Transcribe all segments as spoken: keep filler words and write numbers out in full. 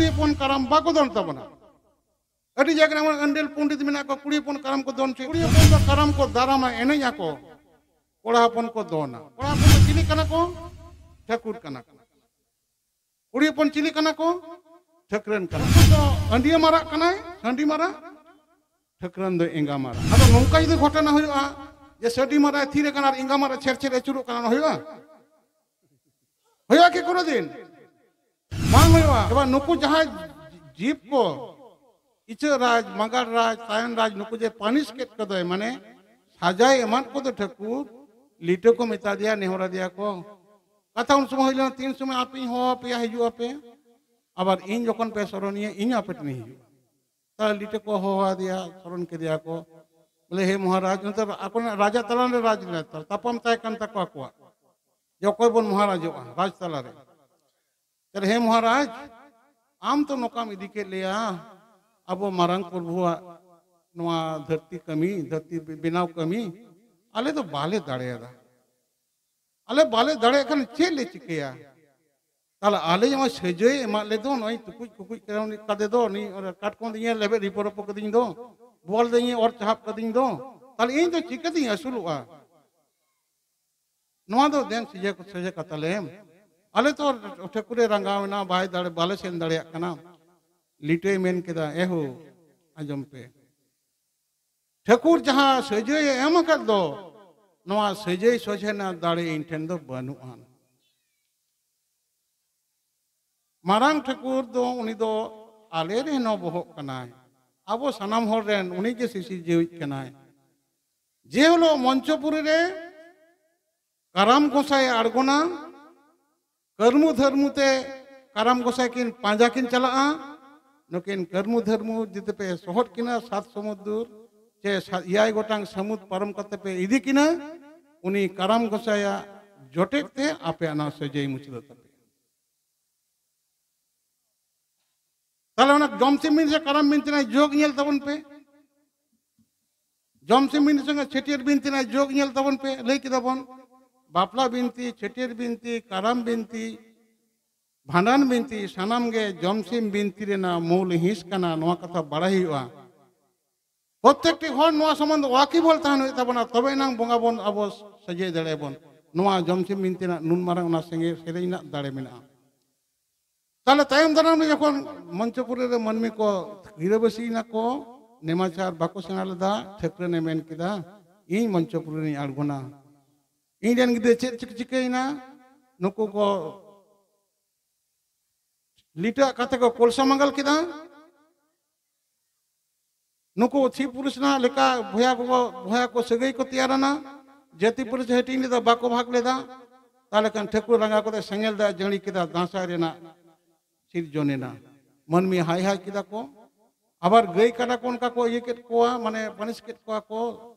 ᱦᱚᱯᱚᱱ ᱠᱟᱨᱟᱢ ᱵᱟᱠᱚ ᱫᱚᱱ ᱛᱟᱵᱚᱱᱟ᱾ ᱟᱹᱰᱤ ᱡᱟᱭᱜᱟ ᱨᱮ ᱮᱢᱚᱱ ᱟᱹᱱᱰᱮᱞ ᱯᱚᱱᱰᱤᱛ ᱢᱮᱱᱟᱜ ᱠᱚᱣᱟ, ᱠᱩᱲᱤ ᱦᱚᱯᱚᱱ ᱠᱟᱨᱟᱢ ᱠᱚ ᱫᱚᱱ ᱦᱚᱪᱚᱭᱟ᱾ ᱠᱩᱲᱤ ᱦᱚᱯᱚᱱ ᱫᱚ ᱠᱟᱨᱟᱢ ᱠᱚ ᱫᱟᱨᱟᱢᱟ, ᱮᱱᱮᱡ ᱟᱠᱚ, ᱠᱚᱲᱟ ᱦᱚᱯᱚᱱ ᱠᱚ ᱫᱚᱱᱟ᱾ ᱠᱚᱲᱟ ᱦᱚᱯᱚᱱ ᱫᱚ ᱪᱤᱞᱤ ᱠᱟᱱᱟ ᱠᱚ? ᱴᱷᱟᱹᱠᱩᱨ ᱠᱟᱱᱟ ᱠᱚ᱾ ᱠᱩᱲᱤ ᱦᱚᱯᱚᱱ ᱪᱤᱞᱤ ᱠᱟᱱᱟ ᱠᱚ? ᱴᱷᱟᱹᱠᱨᱟᱹᱱ ᱠᱟᱱᱟ ᱠᱚ᱾ ᱫᱚ ᱦᱟᱺᱰᱤᱭᱟᱹ ᱢᱟᱨᱟᱜ ᱠᱟᱱᱟᱭ, ᱦᱟᱺᱰᱤ ᱢᱟᱨᱟᱜ᱾ ᱴᱷᱟᱹᱠᱨᱟᱹᱱ ᱫᱚ ᱮᱸᱜᱟ ᱢᱟᱨᱟᱜ᱾ ᱟᱫᱚ ᱱᱚᱝᱠᱟ ᱡᱩᱫᱤ ᱜᱷᱚᱴᱚᱱᱟ ᱦᱩᱭᱩᱜᱼᱟ ᱡᱮ ᱥᱟᱺᱰᱤ ᱢᱟᱨᱟᱜ ᱮ ᱛᱷᱤᱨ ᱟᱠᱟᱱᱟ ᱟᱨ ᱮᱸᱜᱟ ᱢᱟᱨᱟᱜ ᱪᱷᱮᱨ ᱪᱷᱮᱨ ᱟᱹᱪᱩᱨᱚᱜ ᱠᱟᱱᱟ, ᱚᱱᱟ ᱦᱩᱭᱩᱜᱼᱟ? ᱦᱩᱭᱩᱜᱼᱟ ᱠᱤ ᱠᱳᱱᱳ ᱫᱤᱱ? ᱵᱟᱝ ᱦᱩᱭᱩᱜᱼᱟ᱾ ᱮᱵᱟᱨ ᱱᱩᱠᱩ ᱡᱟᱦᱟᱸᱭ ᱡᱤᱵ ᱠᱚ, ᱤᱪᱟᱹᱜ ᱨᱟᱡᱽ, ᱢᱟᱜᱟᱲ ᱨᱟᱡᱽ, ᱛᱟᱭᱟᱱ ᱨᱟᱡᱽ, ᱱᱩᱠᱩ ᱡᱮ ᱯᱟᱹᱱᱤᱥ ᱠᱮᱫ ᱠᱚᱫᱚᱭ, ᱢᱟᱱᱮ ᱥᱟᱡᱟᱭ ᱮᱢᱟᱫ ᱠᱚᱫᱚ ᱴᱷᱟᱹᱠᱩᱨ, ᱞᱤᱴᱟᱹ ᱠᱚ ᱢᱮᱛᱟ ᱫᱮᱭᱟ, ᱱᱮᱦᱚᱨ ᱟᱫᱮᱭᱟ ᱠᱚ᱾ ᱠᱟᱛᱷᱟ ᱩᱱ ᱥᱚᱢᱚᱭ ᱦᱩᱭ ᱞᱮᱱᱟ, ᱛᱤᱱ ᱥᱚᱢᱚᱭ ᱟᱯᱮᱧ ᱦᱚᱦᱚ ᱟᱯᱮᱭᱟ, ᱦᱤᱡᱩᱜ ᱟᱯᱮ, ᱟᱵᱟᱨ ᱤᱧ ᱡᱚᱠᱷᱚᱱ ᱯᱮ ᱥᱚᱨᱚᱱᱤᱭᱟᱹ, ᱤᱧ ᱟᱯᱮ ᱴᱷᱮᱱᱤᱧ ᱦᱤᱡᱩᱜᱼᱟ᱾ ᱛᱟᱦᱞᱮ ᱞᱤᱴᱟᱹ ᱠᱚ ᱦᱚᱦᱚ ᱟᱫᱮᱭᱟ, ᱥᱚᱨᱚᱱ ᱠᱮᱫᱮᱭᱟ ᱠᱚ᱾ ᱵᱚᱞᱮ, ᱦᱮ ᱢᱚᱦᱟᱨᱟᱡᱽ, ᱚᱱᱛᱮ ᱟᱠᱚᱨᱮᱱ ᱨᱟᱡᱟ ᱛᱟᱞᱟᱨᱮ ᱨᱟᱡᱽ ᱞᱮᱱᱟ, ᱛᱟᱯᱟᱢ ᱛᱟᱦᱮᱸ ᱠᱟᱱ ᱛᱟᱠᱚᱣᱟ ᱟᱠᱚᱣᱟᱜ, ᱡᱮ ᱚᱠᱚᱭ ᱵᱚᱱ ᱢᱚᱦᱟᱨᱟᱡᱚᱜᱼᱟ ᱨᱟᱡᱽ ᱛᱟᱞᱟᱨᱮ᱾ ᱛᱟᱦᱞᱮ, ᱦᱮ ᱢᱚᱦᱟᱨᱟᱡᱽ, ᱟᱢ ᱛᱚ ᱱᱚᱝᱠᱟᱢ ᱤᱫᱤ ᱠᱮᱫ ᱞᱮᱭᱟ ᱟᱵᱚ ᱢᱟᱨᱟᱝ ᱯᱨᱚᱵᱷᱩᱣᱟᱜ ᱱᱚᱣᱟ ᱫᱷᱟᱹᱨᱛᱤ ᱠᱟᱹᱢᱤ, ᱫᱷᱟᱹᱨᱛᱤ ᱵᱮᱱᱟᱣ ᱠᱟᱹᱢᱤ, ᱟᱞᱮ ᱫᱚ ᱵᱟᱞᱮ ᱫᱟᱲᱮᱭᱟᱫᱟ᱾ ᱟᱞᱮ ᱵᱟᱞᱮ ᱫᱟᱲᱮᱭᱟᱜ ᱠᱷᱟᱱ ᱪᱮᱫ ᱞᱮ ᱪᱤᱠᱟᱹᱭᱟ? ᱛᱟᱦᱞᱮ ᱟᱞᱮ ᱡᱮᱢᱚᱱ ᱥᱟᱹᱡᱟᱹᱭ ᱮᱢᱟᱫ ᱞᱮ ᱫᱚ, ᱱᱚᱜᱼᱚᱭ ᱴᱩᱠᱩᱡ ᱠᱩᱠᱩᱡ ᱠᱟᱫᱮ ᱫᱚ, ᱩᱱᱤ ᱚᱱᱟ ᱠᱟᱴᱠᱚᱢ ᱫᱚ ᱤᱧᱮ ᱞᱮᱵᱮᱫ ᱨᱤᱯᱚ ᱨᱚᱯᱚ ᱠᱟᱹᱫᱤᱧ ᱫᱚ, ᱵᱚᱞ ᱫᱚ ᱤᱧᱮ ᱚᱨ ᱪᱟᱦᱟᱵ ᱠᱟᱹᱫᱤᱧ ᱫᱚ, ᱛᱟᱦᱞᱮ ᱤᱧ ᱫᱚ ᱪᱤᱠᱟᱹᱛᱤᱧ ᱟᱹᱥᱩᱞᱚᱜᱼᱟ? ᱱᱚᱣᱟ ᱫᱚ ᱫᱮᱱ ᱥᱟᱹᱡᱟᱹᱭ ᱠᱚ ᱥᱟᱹᱡᱟᱹᱭ ᱠᱟᱛᱟᱞᱮᱢ᱾ ᱟᱞᱮ ᱛᱚ ᱴᱷᱟᱹᱠᱩᱨᱮ ᱨᱟᱸᱜᱟᱣ ᱮᱱᱟ, ᱵᱟᱭ ᱫᱟᱲᱮ, ᱵᱟᱞᱮ ᱥᱮᱱ ᱫᱟᱲᱮᱭᱟᱜ ᱠᱟᱱᱟ᱾ ᱞᱤᱴᱟᱹᱭ ᱢᱮᱱ ᱠᱮᱫᱟ, ᱮᱦᱳ, ᱟᱸᱡᱚᱢ ᱯᱮ, ᱴᱷᱟᱹᱠᱩᱨ ᱡᱟᱦᱟᱸ ᱥᱟᱹᱡᱟᱹᱭᱮ ᱮᱢ ᱟᱠᱟᱫ ᱫᱚ, ᱱᱚᱣᱟ ᱥᱟᱹᱡᱟᱹᱭ ᱥᱚᱡᱷᱮ ᱨᱮᱱᱟᱜ ᱫᱟᱲᱮ ᱤᱧ ᱴᱷᱮᱱ ᱫᱚ ᱵᱟᱹᱱᱩᱜᱼᱟ᱾ ᱢᱟᱨᱟᱝ ᱴᱷᱟᱹᱠᱩᱨ ᱫᱚ, ᱩᱱᱤ ᱫᱚ ᱟᱞᱮ ᱨᱮᱱ ᱦᱚᱸ ᱵᱚᱦᱚᱜ ᱠᱟᱱᱟᱭ, ᱟᱵᱚ ᱥᱟᱱᱟᱢ ᱦᱚᱲ ᱨᱮᱱ ᱩᱱᱤ ᱜᱮ ᱥᱤᱥᱤᱨᱡᱟᱹᱣᱤᱡ ᱠᱟᱱᱟᱭ᱾ ᱡᱮ ᱦᱤᱞᱳᱜ ᱢᱚᱧᱪᱚᱯᱩᱨᱤ ᱨᱮ ᱠᱟᱨᱟᱢ ᱜᱚᱸᱥᱟᱭ ᱮ ᱟᱬᱜᱚᱱᱟ, ᱠᱟᱹᱨᱢᱩ ᱫᱷᱟᱹᱨᱢᱩ ᱛᱮ ᱠᱟᱨᱟᱢ ᱜᱚᱸᱥᱟᱭ ᱠᱤᱱ ᱯᱟᱸᱡᱟ ᱠᱤᱱ ᱪᱟᱞᱟᱜᱼᱟ᱾ ᱱᱩᱠᱤᱱ ᱠᱟᱹᱨᱢᱩ ᱫᱷᱟᱹᱨᱢᱩ ᱡᱩᱫᱤ ᱯᱮ ᱥᱚᱦᱚᱫ ᱠᱤᱱᱟ, ᱥᱟᱛ ᱥᱚᱢᱩᱫᱨ ᱪᱮ ᱥᱟ-, ᱮᱭᱟᱭ ᱜᱚᱴᱟᱝ ᱥᱟᱹᱢᱩᱫ ᱯᱟᱨᱚᱢ ᱠᱟᱛᱮ ᱯᱮ ᱤᱫᱤ ᱠᱤᱱᱟ, ᱩᱱᱤ ᱠᱟᱨᱟᱢ ᱜᱚᱸᱥᱟᱭᱟᱜ ᱡᱚᱴᱮᱫ ᱛᱮ ᱟᱯᱮᱭᱟᱜ ᱱᱚᱣᱟ ᱥᱟᱹᱡᱟᱹᱭ ᱢᱩᱪᱟᱹᱫᱚᱜ ᱛᱟᱯᱮᱭᱟ᱾ ᱛᱟᱦᱞᱮ ᱚᱱᱟ ᱡᱚᱢᱥᱤᱢ ᱵᱤᱱᱛᱤ ᱥᱮ ᱠᱟᱨᱟᱢ ᱵᱤᱱᱛᱤ ᱨᱮᱱᱟᱜ ᱡᱳᱜᱽ ᱧᱮᱞ ᱛᱟᱵᱚᱱ ᱯᱮ᱾ ᱡᱚᱢᱥᱤᱢ ᱵᱤᱱᱛᱤ ᱥᱚᱸᱜᱮ ᱪᱷᱟᱹᱴᱭᱟᱹᱨ ᱵᱤᱱᱛᱤ ᱨᱮᱱᱟᱜ ᱡᱳᱜᱽ ᱧᱮᱞ ᱛᱟᱵᱚᱱ ᱯᱮ᱾ ᱞᱟᱹᱭ ᱠᱮᱫᱟ ᱵᱚᱱ ᱵᱟᱯᱞᱟ ᱵᱤᱱᱛᱤ, ᱪᱷᱟᱹᱴᱭᱟᱹᱨ ᱵᱤᱱᱛᱤ, ᱠᱟᱨᱟᱢ ᱵᱤᱱᱛᱤ, ᱵᱷᱟᱸᱰᱟᱱ ᱵᱤᱱᱛᱤ ᱥᱟᱱᱟᱢ ᱜᱮ ᱡᱚᱢᱥᱤᱢ ᱵᱤᱱᱛᱤ ᱨᱮᱱᱟᱜ ᱢᱩᱞ ᱦᱤᱸᱥ ᱠᱟᱱᱟ, ᱱᱚᱣᱟ ᱠᱟᱛᱷᱟ ᱵᱟᱲᱟᱭ ᱦᱩᱭᱩᱜᱼᱟ᱾ ᱯᱨᱚᱛᱮᱠᱴᱤ ᱦᱚᱲ ᱱᱚᱣᱟ ᱥᱚᱢᱵᱚᱱᱫᱷ ᱣᱟᱠᱤᱵᱚᱞ ᱛᱟᱦᱮᱱ ᱦᱩᱭᱩᱜ ᱛᱟᱵᱚᱱᱟ, ᱛᱚᱵᱮ ᱮᱱᱟᱝ ᱵᱚᱸᱜᱟ ᱵᱚᱱ ᱟᱵᱚ ᱥᱟᱡᱟᱹᱭ ᱫᱟᱲᱮᱭᱟᱵᱚᱱ᱾ ᱱᱚᱣᱟ ᱡᱚᱢᱥᱤᱢ ᱵᱤᱱᱛᱤ ᱨᱮᱱᱟᱜ ᱱᱩᱱ ᱢᱟᱨᱟᱝ ᱚᱱᱟ ᱥᱮᱸᱜᱮᱞ ᱥᱮᱨᱮᱧ ᱨᱮᱱᱟᱜ ᱫᱟᱲᱮ ᱢᱮᱱᱟᱜᱼᱟ᱾ ᱛᱟᱦᱞᱮ ᱛᱟᱭᱚᱢ ᱫᱟᱨᱟᱢ ᱨᱮ ᱡᱚᱠᱷᱚᱱ ᱢᱚᱧᱪᱚᱯᱩᱨᱤ ᱨᱮ ᱢᱟᱹᱱᱢᱤ ᱠᱚ ᱜᱤᱨᱟᱹᱵᱟᱹᱥᱤᱭᱮᱱᱟ ᱠᱚ, ᱱᱮᱢᱟᱪᱟᱨ ᱵᱟᱠᱚ ᱥᱮᱬᱟ ᱞᱮᱫᱟ, ᱴᱷᱟᱹᱠᱨᱟᱹᱱᱮ ᱢᱮᱱ ᱠᱮᱫᱟ, "ᱤᱧ ᱢᱚᱧᱪᱚᱯᱩᱨᱤ ᱨᱤᱧ ᱟᱬᱜᱚᱱᱟ, ᱤᱧ ᱨᱮᱱ ᱜᱤᱫᱽᱨᱟᱹ ᱪᱮᱫ ᱪᱤᱠᱟᱹ ᱪᱤᱠᱟᱹᱭᱮᱱᱟ?" ᱱᱩᱠᱩ ᱠᱚ ᱞᱤᱴᱟᱹᱜ ᱠᱟᱛᱮ ᱠᱚ ᱠᱚᱞᱥᱟ ᱢᱟᱸᱜᱟᱞ ᱠᱮᱫᱟ᱾ ᱱᱩᱠᱩ ᱛᱷᱤ ᱯᱩᱨᱩᱥ ᱨᱮᱱᱟᱜ ᱞᱮᱠᱟ ᱵᱚᱭᱦᱟ ᱠᱚ, ᱵᱚᱭᱦᱟ ᱠᱚ ᱥᱟᱹᱜᱟᱹᱭ ᱠᱚ ᱛᱮᱭᱟᱨᱟᱱᱟ, ᱡᱟᱹᱛᱤ ᱯᱟᱹᱨᱤᱥ ᱦᱟᱹᱴᱤᱧ ᱞᱮᱫᱟ, ᱵᱟᱠᱚ ᱵᱷᱟᱜᱽ ᱞᱮᱫᱟ᱾ ᱛᱟᱦᱞᱮ ᱠᱷᱟᱱ ᱴᱷᱟᱹᱠᱩᱨ ᱨᱟᱸᱜᱟ ᱠᱚᱫᱚ ᱥᱮᱸᱜᱮᱞ ᱫᱟᱜ ᱡᱟᱹᱲᱤ ᱠᱮᱫᱟ, ᱫᱟᱸᱥᱟᱭ ᱨᱮᱱᱟᱜ ᱥᱤᱨᱡᱚᱱ ᱮᱱᱟ᱾ ᱢᱟᱹᱱᱢᱤ ᱦᱟᱭ ᱦᱟᱭ ᱠᱮᱫᱟ ᱠᱚ᱾ ᱟᱵᱟᱨ ᱜᱟᱹᱭ ᱠᱟᱰᱟ ᱠᱚ ᱚᱱᱠᱟ ᱠᱚ ᱤᱭᱟᱹ ᱠᱮᱫ ᱠᱚᱣᱟ, ᱢᱟᱱᱮ ᱯᱟᱹᱱᱤᱥ ᱠᱮᱫ ᱠᱚᱣᱟ ᱠᱚ,